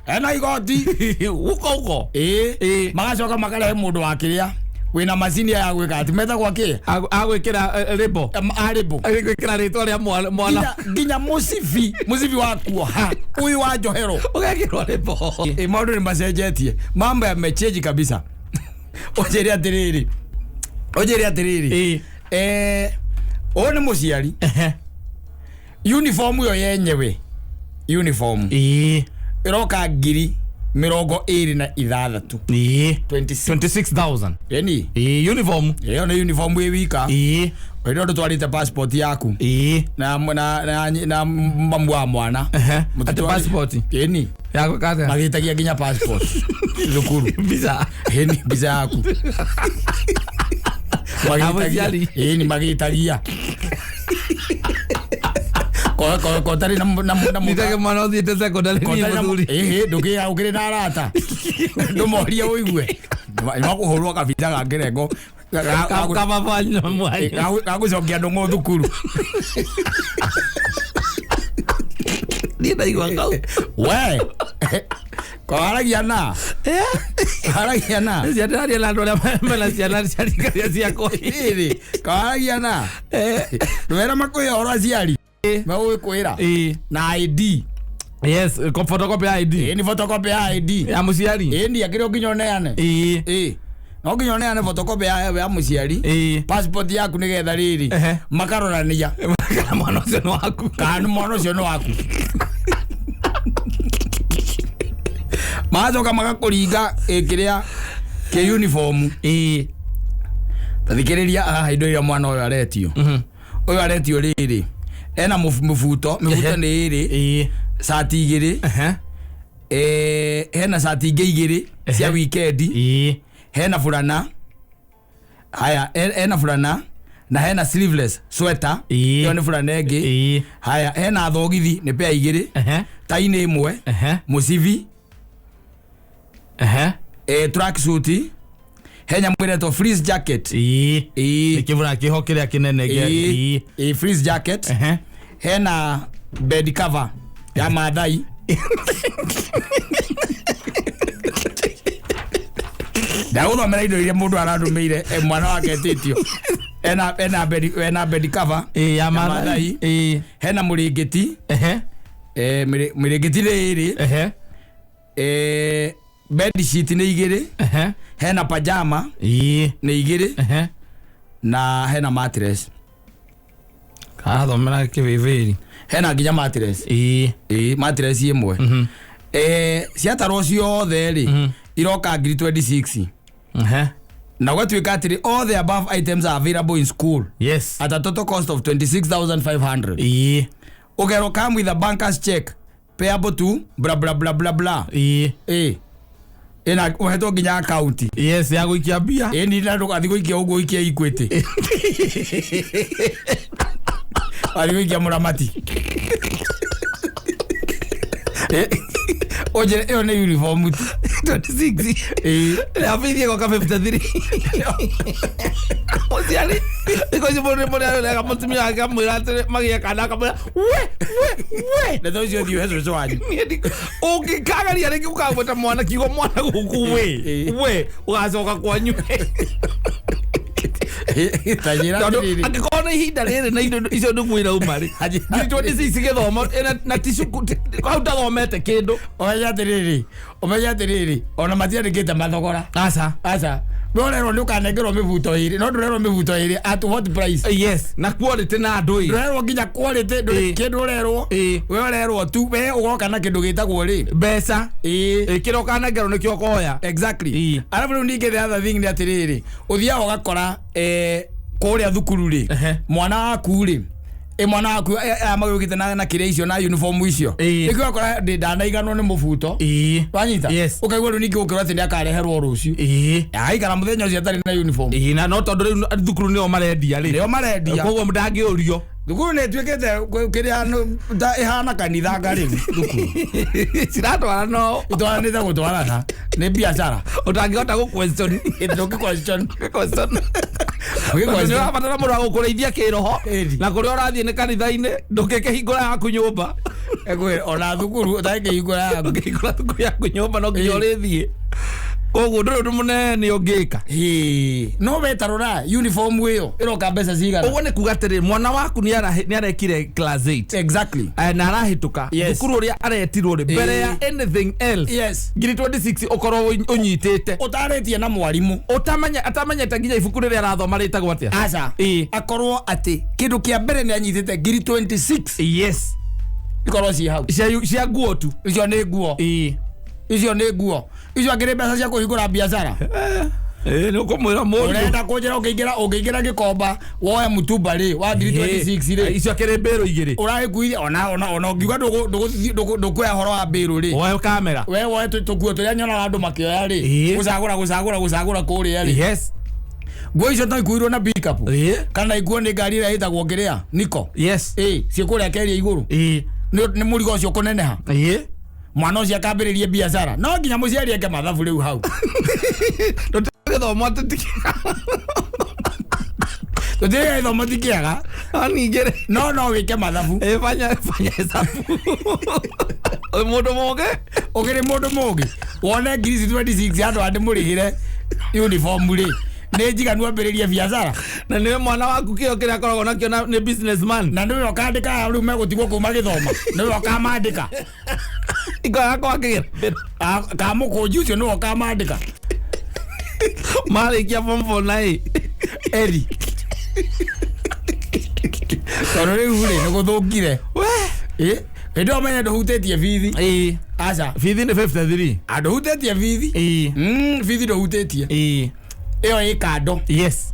Ena igoti. Uko uko. Ĩĩ. Ĩĩ. Magacoka makarehe mũndũ wa kĩrĩa wĩna macini ya gwĩka atĩ metagwo kĩ? Agwĩkĩra rĩmbo. Arĩmbũ. Agwĩkĩra rĩtwa rĩa mwana. Nginya mũcibi wa kuoha ũyũ wa njohero ũgekĩrwo rĩmbo. Ĩ, maũndũ nĩ macenjetie, mambo yamechenji kabisa. Ũnjĩre atĩrĩrĩ, ũnjĩre atĩrĩrĩ. Ĩĩ. Ũyũ nĩ mũciari, uniform ĩyo yenyewe, uniform Ĩĩ. ĩroka 26,000. Ĩĩ. 26. 26,000. Ĩni. Ĩĩ, uniform. Ĩyo nĩ uniform ĩ wika. Ĩĩ. Ĩrĩa ndũtwarĩte passport yaku Ĩĩ. na mamu wa mwana. Ehe. Mũtitwari- Atĩ passport? Ĩni. Ya gwĩka atĩa? Magĩtagia nginya passport thukuru. Mbica. Ĩni, mbica yaku. Na mũciari. Ĩni, magĩtagia kotarĩ na Nitage mwana ũthiĩte secondary nĩ mũthuri. Ĩhĩ, ndũkĩya ũkĩrĩ na arata, ndũmorie ũigue nĩmakũhũrwo kabica ga kĩrengo Kababa mwanya. gagũcokia ndũng'ũ thukuru. Niĩ ndaigua kau. We kawaragia na Ciana ndĩraria na andũ arĩa mena ciana cia rika rĩa ciakwa. Ĩrĩ kawaragia na ndwera makwĩra ũhoro aciari megũgĩkwĩra Ĩĩ. na ID. Yes, photocopy ya ID. Ĩĩ, nĩ photocopy ya ID. Ya mũciari. Ĩĩ, ndi akĩrĩ nginya ũneane. Ĩĩ. Ĩĩ, no nginya ũneane photocopy ya mũciari, Ĩĩ. passport yaku nĩgetha rĩrĩ Ehe. makarorania Kana mwana ũcio nĩ waku. Kana mwana ũcio nĩ waku. Magacoka magakũringa kĩrĩa kĩ uniform. Ĩĩ. Tathikĩrĩria haha indo iria mwana ũyũ aretio. Ũyũ aretio rĩrĩ, ena mũbuto, mĩbuto nĩ ĩrĩ, Ĩĩ. cati igĩrĩ, Ehe. hena cati ingĩ igĩrĩ cia Ehe. wikendi, Ĩĩ. hena burana haya, hena burana na hena sleeveless sweater. Ĩĩ. Ĩyo nĩ burana ĩngĩ. Ĩĩ. Haya, hena thogithi nĩ pea igĩrĩ, Ehe. tai nĩ ĩmwe, Ehe. mũcibi, Ehe. Track suit, he nyamũ ĩretwo fleece jacket. Ĩĩ. Ĩĩ. Nĩ kĩbura kĩho kĩrĩa kĩnene gĩa. Ĩĩ. Ĩĩ. Ĩĩ, fleece jacket. Ehe. Hena bed cover ya Mathai. Ndagũthomera indo iria mũndũ arandũmĩire, mwana wake etĩtio ena bed cover Ĩĩ, ya Maathai. Maathai. Ĩĩ. Hena mũrĩngĩti. Ehe. Mĩrĩngĩti nĩ ĩrĩ. Ehe. Bed sheet nĩ igĩrĩ. Ehe. Hena pajama Ĩĩ. nĩ igĩrĩ. Ehe. Na hena mattress. Karathomera kĩbĩbĩri. Hena nginya mattress. Ĩĩ. Ĩĩ, mattress ĩmwe. Ciatarwo ciothe rĩ, iroka ngiri 26. Ehe. Na ũgatuĩka atĩrĩ, all the above items are available in school Yes. at a total cost of 26,500. Ĩĩ. Ũkerwo come with a banker's check payable to bla bla bla bla bla. Ĩĩ. Ĩĩ, ĩna ũhetwo nginya akaunti. Yes, ya gũikia mbia. Ĩĩ, ni na ndũgathiĩ gũikia ũguo, ũikie Equity, wathiĩ gũikia mũramati. Ũnjĩre ĩyo nĩ uniform tu? 26. Ĩĩ. Na bithi ĩgoka 53. Mũciari thikũ ici mũndũ mũrĩa arerega mũtumia wake amwĩra atĩrĩ magĩe kana akamwĩra we we we. Na ũcio thiĩ ũhe cũcũ wanyu. Niĩ ũngĩkagaria rĩngĩ ũkagweta mwana kiugo mwana gũkũ we we ũgacoka kwanyu. Ta njĩra Tondũ atĩrĩrĩ. angĩkorwo nĩ ihinda rĩrĩ na indo icio nĩguo irauma rĩ, Anjĩra ngiri 26 gĩthomo ĩna- na ti cukuru hau ndathomete kĩndũ. Ũmenye atĩrĩrĩ, ona matiandĩkĩte mathogora. Aca. Aca, we ũrerwo nĩ ũkanengerwo mĩbuto ĩrĩ, no ndũrerwo mĩbuto ĩrĩ at what price. Yes, na quality na andũ ĩ. Ndũrerwo nginya quality, ndũrĩ Ĩĩ. kĩndũ ũrerwo. Ĩĩ. We ũrerwo tu we ũgoka na kĩndũ gĩtagwo rĩ. Mbeca. Ĩĩ. Kĩrĩa ũkanengerwo nĩkĩo ũkoya. Exactly. Ĩĩ. Arabu rĩu ningĩ the other thing nĩ atĩrĩrĩ, ũthiaga ũgakora kũrĩa thukuru rĩ, Ehe. mwana waku rĩ, mwana waku aya magĩũkĩte na kĩrĩa icio na uniform icio. Ĩĩ. Nĩkĩo ũgakora ndĩ ndanaiganwo nĩ mũbuto. Ĩĩ. Wanyita? Yes. Ũkaigua rĩu ningĩ gũkĩrwo atĩ nĩ akareherwo rũciũ. Ĩĩ. Agaikara mũthenya ũcio atarĩ na uniform. Ĩĩ, na no tondũ rĩu thukuru nĩo marendia rĩ, Nĩo marendia. koguo ndangĩũrio. Thukuru nĩ ĩtuĩkĩte kĩrĩa ta ĩhana kanithanga rĩu thukuru. Ciratwara no. Itwaranĩte gũtwarana nĩ biacara. Ũtangĩhota gũ question. Ndũngĩ question. Question. Ndũngĩ Tondũ nĩ question. ũrabatara mũndũ wa gũkũrĩithia kĩroho. Ĩni. Na kũrĩa ũrathiĩ nĩ kanitha-inĩ, ndũngĩkĩhingũra yaku nyũmba. Ekwĩra ona thukuru ũtangĩhingũra yaku. Ndũngĩhingũra thukuru yaku nyũmba no nginya Ĩĩ. ũrĩthiĩ, koguo ndũrĩ ũndũ mũnene ũngĩka. Hĩ, no we tarora uniform ĩyo ĩroka mbeca cigana? Ũguo nĩ kuga atĩrĩ, mwana waku nĩ arekire class 8 Exactly. Na arahĩtũka Yes. thukuru ũrĩa aretirwo rĩ, mbere ya anything else, Yes. ngiri 26 ũkorwo ũnyitĩte. Ũtarĩtie na mwarimũ. Ũtamenya atamenyete nginya ibuku rĩrĩa arathoma rĩtagwo atĩa. Aca. Ĩĩ. Akorwo atĩ kĩndũ kĩa mbere nĩ anyitĩte ngiri 26 Yes. ikorwo ciĩ hau. Cia nguo tu. Icio nĩ nguo. Ĩĩ. Icio nĩ nguo, icio akĩrĩ mbeca cia kũhingũra biacara. Ĩĩ, nĩ ũkũmwĩra mũndũ. Ũrenda kũnjĩra ũngĩingĩra gĩkomba woe mũtumba rĩ wa ngiri 26 rĩ? Icio akĩrĩ mbĩrũ igĩrĩ. Ũragĩkuithia ona ũngiuga ndũkuoya ũhoro wa mbĩrũ rĩ, Woe kamera. we woe tũkuo tũrĩa nyonaga andũ makĩoya rĩ, Ĩĩ. gũcagũra kũrĩa rĩ, Yes. nguo icio no ikuirwo na pickup Ĩĩ. kana ikuo nĩ ngari ĩrĩa ĩtagwo kĩrĩa niko. Yes. Ĩĩ, ciĩ kũrĩa keria igũrũ. Ĩĩ. Nĩ mũrigo ũcio kũneneha. Ĩĩ. Mwana ũcio akambĩrĩrie biacara, no nginya mũciari eke mathabu rĩu hau. Tũtigĩthomo atĩ Tũtirĩ gĩthomo ti kĩega. No ningĩ rĩ, no wĩke mathabu. Ĩĩ, fanya hesabu. Ũyũ mũndũ mũgĩ. Ũkĩrĩ mũndũ mũgĩ wone ngiri ici 26 andũ andĩ mũrĩhĩre uniform rĩ, nĩ njiganu ambĩrĩrie biacara. Na nĩwe mwana waku kĩo kĩrĩa akoragwo nakĩo na nĩ businessman. Na nĩwe ũkandĩka aya rĩu megũtigwo kuma gĩthoma, nĩwe ũkamandĩka. Ikoya kwakĩra. Kamũkũnji ũcio nĩwe ũkamandĩka. Marĩkia form 4 na ĩ. Eri, tondũ rĩu rĩ nĩ gũthũkire. We. Ĩ, hĩndĩ ĩyo menye ndũhutĩtie bithi. Ĩĩ. Aca. Bithi nĩ 53. Andũhutĩtie bithi. Ĩĩ. Bithi ndũhutĩtie. Ĩĩ. Ĩyo ĩ kando. Yes.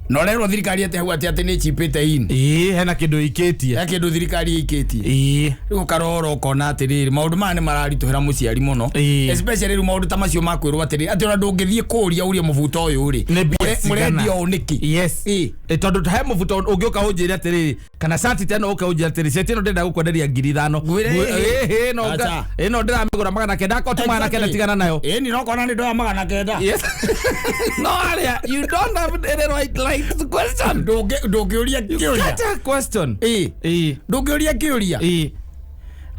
Na ũrerwo thirikari atĩ hau atĩ nĩ chipĩte in. Ĩĩ, hena kĩndũ ĩikĩtie. He kĩndũ thirikari ĩikĩtie. Ĩĩ. Rĩu ũkarora ũkona atĩrĩrĩ, maũndũ maya nĩ mararitũhĩra mũciari mũno. Ĩĩ. Especially rĩu maũndũ ta macio makwĩrwo atĩrĩrĩ, atĩ ona ndũngĩthiĩ kũũria ũrie mũbuto ũyũ rĩ, Nĩ mbia cigana? mũrendia ũũ nĩkĩ? Yes. Ĩĩ. Ĩ, tondũ he mũbuto ũngĩũka ũnjĩre atĩrĩrĩ, kana cati ta ĩno ũke ũnjĩre atĩrĩrĩ, cati ĩno ndĩrenda gũkwenderia 5,000. Ngwĩre ĩĩ. Ĩĩ, ĩno Acha. ĩno ndĩramĩgũra 900, akorwo ti 900 tigana nayo. Ĩni no kona nĩ ndoya 900. Yes. No arĩa you don't have any right to question. Ndũngĩũria kĩũria. Get a question. Ĩĩ. Ĩĩ. Ndũngĩũria kĩũria. Ĩĩ.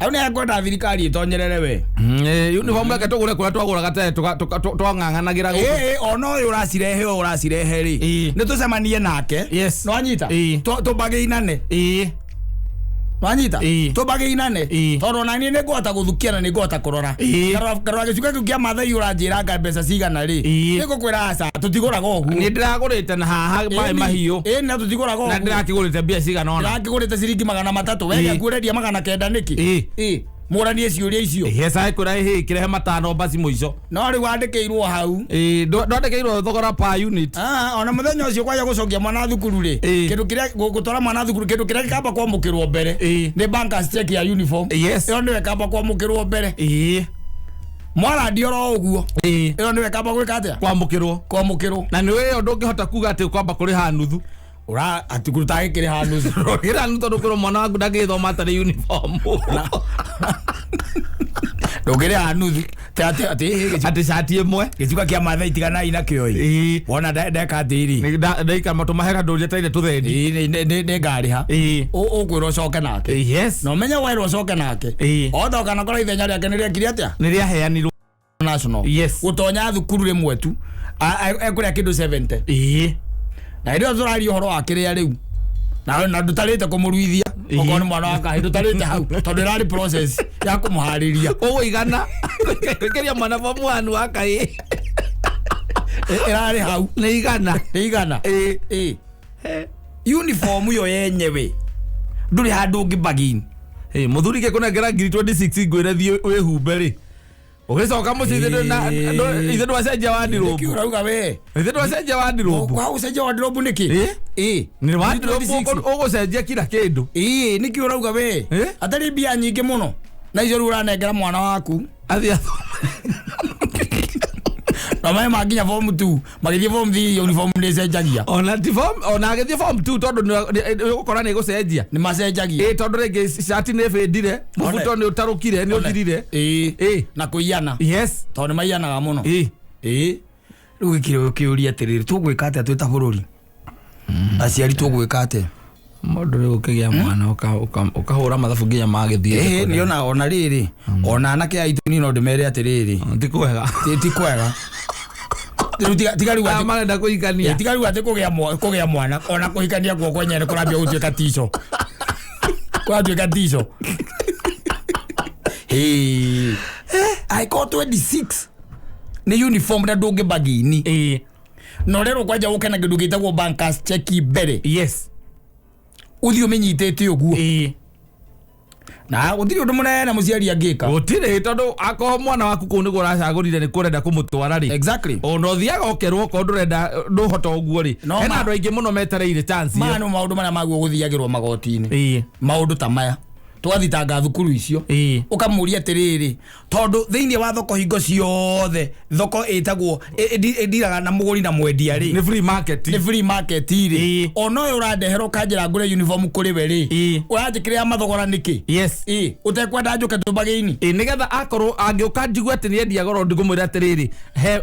Hau nĩ akwenda thirikari ĩtonyerere we. Uniform yake tũgũre kũrĩa twagũraga tene twang'ang'anagĩra gũkũ. Ĩĩ, ona ũyũ ũracirehe ũyũ ũracirehe rĩ, Ĩĩ. nĩ tũcemanie nake. Yes. Nĩwanyita? Ĩĩ. Tũmbagĩinane. Ĩĩ. Wanyita? Ĩĩ. Tũbagĩinane. Ĩĩ. Tondũ ona niĩ nĩngũhota gũthukia na nĩngũhota kũrora. Ĩĩ. Karora gĩcuka kĩu kĩa Maathai ũranjĩranga mbeca cigana rĩ. Ĩĩ. Nĩngũkwĩra aca tũtigũraga ũguo. Nĩ ndĩragũrĩte na haha maĩ mahiũ. Ĩĩ na tũtigũraga Na ũguo. ndĩrakĩgũrĩte mbia cigana ũna. Ndĩrakĩgũrĩte ciringi 300 we Ĩĩ. gĩaku ũrendia 900 nĩkĩ? Ĩĩ. Ĩĩ. Mũranie ciũria icio. Hesa ĩkwĩra ĩhĩ kĩrehe 5 basi mũico. No rĩu wandĩkĩirwo hau. Ĩĩ ndwandĩkĩirwo thogora per unit. Ah, ona muthenya ũcio kwaya gũcokia mwana thukuru rĩ Ĩĩ. kĩndũ kĩrĩa gũtwara mwana thukuru kĩndũ kĩrĩa gĩkamba kwamũkĩrwo mbere Ĩĩ. nĩ bankers check ya uniform. Yes. Ĩyo nĩyo ĩkamba kwamũkĩrwo mbere. Ĩĩ. Mwarandio oro ũguo. Ĩĩ. Ĩyo nĩyo ĩkamba gwĩka atĩa? Kwamũkĩrwo. Kwamũkĩrwo. Na nĩ ĩyo ndũngĩhota kuga atĩ ũkwamba kũrĩha nuthu. Ũra atĩ kũrutagĩkĩrĩha nuthu. Rũrĩra nuthu tondũ kwĩrwo mwana waku ndangĩgĩthoma atarĩ uniform. Ndũngĩrĩha nuthu. Te atĩ atĩ Atĩ cati ĩmwe. gĩcuka kĩa Maathai tiganai nakĩo ĩ. Ĩĩ. Wona ndeka atĩrĩ. Nĩ ndaikara matũmahe kandũria taire tũthendi. Ĩĩ nĩ ngarĩha. Ĩĩ. Ũkwĩrwo ũcoke nake. Yes. Na ũmenye werwo ũcoke nake. Ĩĩ. Othe ũkanakora ithenya rĩake nĩ rĩekire atĩa? Nĩ rĩaheanirwo. National. Yes. Gũtonya thukuru rĩmwe tu ekũrĩa kĩndũ 70. Ĩĩ. Na hĩndĩ ĩyo tũraria ũhoro wa kĩrĩa rĩu na ndũtarĩte kũmũruithia. Ĩĩ. Okorwo nĩ mwana wa kahĩ ndũtarĩte hau tondũ ĩrarĩ process ya kũmũharĩria. Ũgũigana. Kũingĩria mwana form 1 wa kahĩ. Ĩrarĩ hau. Nĩ igana. Nĩ igana. Ĩĩ. Ĩĩ. Uniform ĩyo yenyewe ndũrĩ handũ ũngĩ bargain. Ĩĩ mũthuri kĩkũnengera ngiri 26 ngwĩre thiĩ wĩhumbe rĩ. Ũgĩcoka mũciĩ ithe ndwacenjia Nĩkĩ wardrobe. ũrauga we? Ithe ndwacenjia wardrobe. Kwa ũcenjia wardrobe nĩkĩ? Ĩĩ. Ĩĩ. Nĩ wardrobe 26. ũgũcenjia kila kĩndũ. Ĩĩ nĩkĩ ũrauga we? Ĩĩ. Atarĩ mbia nyingĩ mũno. Na icio rĩu ũranengera mwana waku. Athiĩ athome. Na maĩ makinya form 2 magĩthiĩ form 3 uniform nĩ ĩcenjagia. Ona ti form ona agĩthiĩ form 2 tondũ nĩ ũgũkora nĩ ĩgũcenjia. Nĩ macenjagia. Ĩĩ tondũ rĩngĩ cati nĩ ĩbĩndire, mũbuto nĩ ũtarũkire, nĩ ũthirire. Ĩĩ. Ĩĩ. Na kũiyana. Yes. Tondũ nĩ maiyanaga mũno. Ĩĩ. Ĩĩ. Rĩu gĩkĩrĩ kĩũria atĩrĩrĩ tũgwĩka atĩa twĩ ta bũrũri? Aciari tũgwĩka atĩa? Mũndũ rĩu ũkĩgĩa mwana ũkahũra mathabu nginya magĩthiĩ. Ĩĩ nĩ ona rĩrĩ ona anake aitũ niĩ no ndĩmere atĩrĩrĩ Ti kwega. ti kwega. Rĩu tiga rĩu Aya atĩ marenda kũhikania. tiga rĩu atĩ kũgĩa mwana ona kũhikania guo kwenyewe kũrambia gũtuĩka tico. Kũratuĩka tico. Hĩ. Angĩkorwo 26 nĩ uniform na ndũngĩ bargain. Ĩĩ. Na ũrerwo kwanja ũke na kĩndũ gĩtagwo bankers check mbere. Yes. Ũthiĩ ũmĩnyitĩte ũguo. Ĩĩ. Na gũtirĩ ũndũ mũnene mũciari angĩka. Gũtirĩ tondũ akorwo mwana waku kũu nĩguo ũracagũrire nĩ kũrenda kũmũtwara rĩ. Exactly. Ona ũthiaga ũkerwo okorwo ndũrenda ndũhota ũguo rĩ. No Hena ma- andũ aingĩ mũno metereire chance Maya ĩyo. nĩ maũndũ marĩa maguo gũthiagĩrwo magoti-inĩ. Ĩĩ. Maũndũ ta maya. Tũgathitanga thukuru icio. Ĩĩ. Ũkamũria atĩrĩrĩ tondũ thĩinĩ wa thoko hingo ciothe thoko ĩtagwo ĩndiraga na mũgũri na mwendia rĩ. Nĩ free market. Nĩ free market rĩ. Ĩĩ. Ona ũyũ ũrandehera ũkanjĩra ngũre uniform kũrĩ we rĩ. Ĩĩ. Ũranjĩkĩrĩra mathogora nĩkĩ? Yes. Ĩĩ. Ũtekwenda njũke tũbagĩini. Ĩĩ nĩgetha akorwo angĩũka njigue atĩ nĩendia goro ndikũmwĩra atĩrĩrĩ he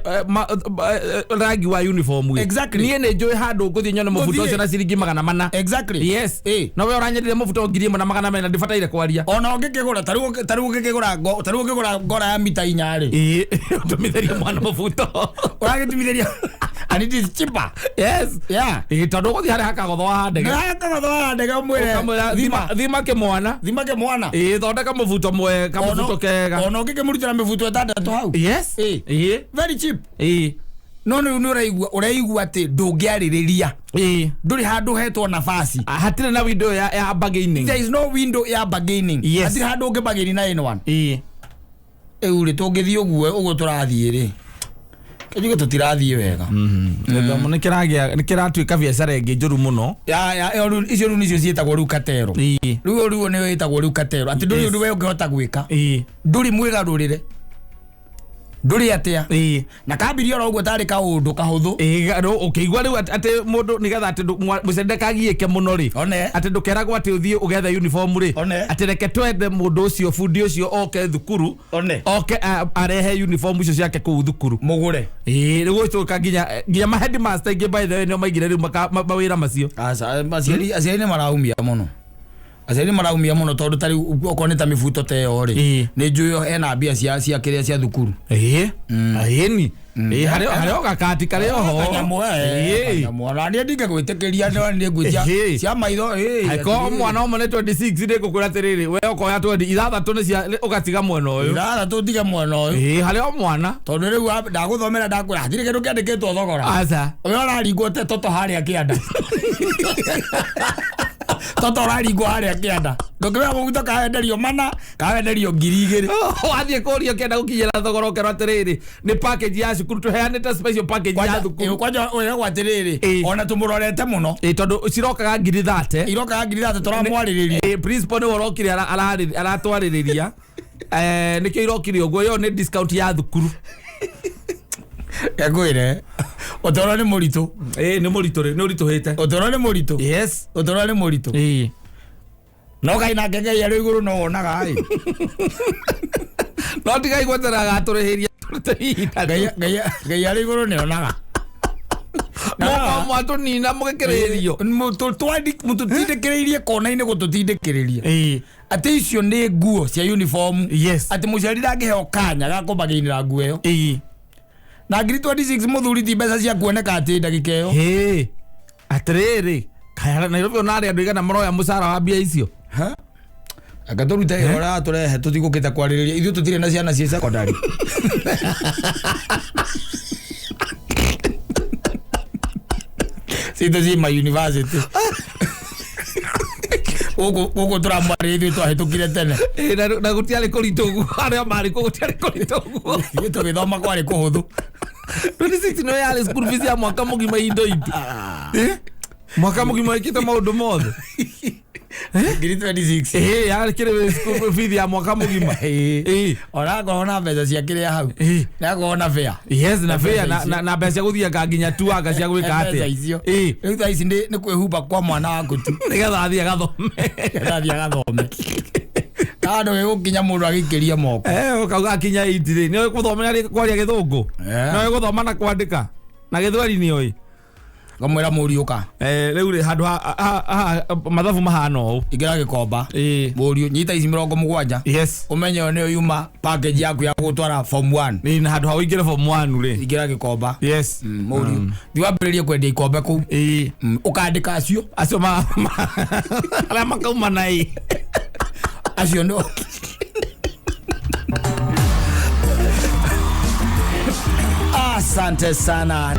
rangi wa uniform ĩ. Exactly. Niĩ nĩ njũĩ handũ ngũthiĩ nyone mũbuto Ngũthiĩ. ũcio na ciringi 400. Exactly. Yes. Ĩĩ. No we ũranyendire mũbuto 1400 ndibataire kwaria. Ona ũngĩkĩgũra tarĩu ũngĩkĩgũra ngora ya mita 4 rĩ. Ĩĩ. Ũtũmithĩrie mwana mũbuto. Ũragĩtumithĩria and it is cheaper. Yes. Yeah. Ĩĩ tondũ ũgũthiĩ harĩa hakagotho wa ndege. Ndĩrakagotho ndege ũmwĩre Ũkamwĩra thima thima kĩmwana. thima kĩmwana. Ĩĩ thondeka mũbuto mwega kamũbuto kega. Ona ũngĩkĩmũrutĩra mĩbuto 6 hau. Yes. Ĩĩ. Ĩĩ. Very cheap. Ĩĩ. No rĩu nĩ ũraigua atĩ ndũngĩarĩrĩria. Ĩĩ. Ndũrĩ handũ hetwo nafasi. Hatirĩ na window ya bargaining. There is no window ya bargaining. Yes. Hatirĩ handũ ũngĩ bargain na anyone. Ĩĩ. Rĩu rĩ tũngĩthiĩ ũguo tũrathiĩ rĩ. Kĩnjuge tũtirathiĩ wega. Gĩthomo nĩ kĩragĩa nĩ kĩratuĩka biacara ĩngĩ njũru mũno. Ya icio rĩu nĩcio ciĩtagwo rĩu katero. Ĩĩ. Rĩu rĩu nĩyo ĩtagwo rĩu katero. Atĩ ndũrĩ Yes. ũndũ we ũngĩhota gwĩka. Ĩĩ. Ndũrĩ mwĩgarũrĩre. Ndũrĩ atĩa. Ĩĩ. Na kambirie oro ũguo tarĩ kaũndũ kahũthũ. Ĩĩ ũkĩigua rĩu atĩ mũndũ nĩgetha atĩ mũciari ndakagiĩke mũno rĩ. One. Atĩ ndũkeragwo atĩ ũthiĩ ũgethe uniform rĩ. One. Atĩ reke twethe mũndũ ũcio bundi ũcio oke thukuru. One. Oke arehe uniform icio ciake kũu thukuru. Mũgũre. Ĩĩ rĩu gũcoka nginya ma headmaster aingĩ by the way nĩo maigire rĩu mawĩra macio. Aca aciari nĩ maraumia mũno. Aciari maraumia mũno tondũ ta rĩu okorwo nĩ ta mĩbuto ta ĩyo rĩ, Ĩĩ. nĩ njũĩ ena mbia cia kĩrĩa cia thukuru. Ĩĩ, ĩni. Ĩĩ, harĩ o gakati karĩ oho. Kanyamũ, Ĩĩ. kanyamũ. Ona niĩ ndingĩgwĩtĩkĩria nĩ ngwĩtia Ĩhĩ. cia maitho, ĩĩ, Angĩkorwo atĩrĩrĩ. mwana ũmwe nĩ 26 nĩ ngũkwĩra atĩrĩrĩ, we ũkoya 20 ithathatũ nĩ cia ũgatiga mwena ũyũ. Ithathatũ ndige mwena ũyũ. Ĩĩ, harĩ o mwana. Tondũ rĩu ndagũthomera ndakwĩra hatirĩ kĩndũ kĩandĩkĩtwo thogora. Aca. Ũyũ ũraringwo te toto harĩa kĩanda. Toto ũraringwo harĩa kĩanda. Ndũngĩmenya mũbuto kawenderio mana, kawenderio 2,000. Wathiĩ kũria ũkĩenda gũkinyĩra thogora ũkerwo atĩrĩrĩ, nĩ package ya cukuru tũheanĩte special package ya thukuru. Kwanja ũragwo atĩrĩrĩ, Ĩĩ. ona tũmũrorete mũno. Ĩĩ, tondũ cirokaga 30,000. Irokaga 30,000 tũramwarĩrĩria. Ĩĩ, principal nĩwe ũrokire aratwarĩrĩria. Nĩkĩo irokire ũguo, ĩyo nĩ discount ya thukuru. Ngwĩre, ũtũũro nĩ mũritũ. Ĩĩ, nĩ mũritũ rĩ, nĩ ũritũhĩte. Ũtũũro nĩ mũritũ. Yes. Ũtũũro nĩ mũritũ. Ĩĩ. No Ngai nake Ngai arĩ igũrũ no wonaga ĩ. No tigai gweterera agatũrĩhĩria tũrute ihinda. Ngai arĩ igũrũ nĩ onaga. Mũka mwatũnina mũgĩkĩrĩrio. Mũtũtindĩkĩrĩirie kona-inĩ gũtũtindĩkĩrĩria. Ĩĩ. Atĩ icio nĩ nguo cia uniform. Yes. Atĩ mũciari ndangĩheo kanya ga kũmbagĩinĩra nguo ĩyo. Ĩĩ. Na 26,000 mũthuri ti mbeca cia kuoneka atĩ ndagĩka ĩyo. Hĩ. Atĩrĩrĩ, kaya Nairobi ona arĩa andũ igana maroya mũcara wa mbia icio. Ha? Anga tũrute ũrĩa tũrehe tũtigũkĩte kwarĩrĩria ithuĩ tũtirĩ na ciana ciĩ secondary. Citũ ciĩ ma university. Gũkũ tũramwarĩrĩria ithuĩ twahĩtũkire tene. Ĩĩ, na gũtiarĩ kũritũ ũguo, arĩa marĩ kuo gũtiarĩ kũritũ ũguo. Ithuĩ tũgĩthoma kwarĩ kũhũthũ. 26 no yarĩ school fees ya mwaka mũgima indo itũ. Ĩĩ? Mwaka mũgima wĩkĩte maũndũ mothe. 26,000. Ĩĩ, yarĩ kĩrĩ school fees ya mwaka mũgima. Ĩĩ. Onakorwo na mbeca cia kĩrĩa hau. Ĩĩ. Nĩakorwo na fare. Yes, na fare na mbeca cia gũthianga nginya tu anga cia gwĩka Mbeca atĩa. icio. Ĩĩ. Rĩu thaa ici nĩ kwĩhumba kwa mwana waku tu. Nĩgetha athiĩ agathome. Nĩgetha athiĩ agathome. Kando gĩgũkinya mũndũ agĩikĩria moko. Ũkauga akinya 8 rĩ, nĩoĩ gũthoma na kwaria gĩthũngũ. Nĩoĩ gũthoma na kwandĩka. Na gĩthweri nĩoĩ. Ngamwĩra mũriũ ka. Rĩu rĩ handũ ha mathabu mahana ũũ. Ingĩra gĩkomba. Ĩĩ. Mũriũ nyita ici 70. Yes. Ũmenye ĩyo nĩyo yuma package yaku ya gũtwara form 1. Ĩĩ, na handũ ha ũingĩre form 1 rĩ. Ingĩra gĩkomba. Yes. Mũriũ. Thiĩ wambĩrĩrie kwendia ikombe kũu. Ĩĩ. Ũkandĩka acio. Acio arĩa makauma na ĩ. Acio no. Asante sana.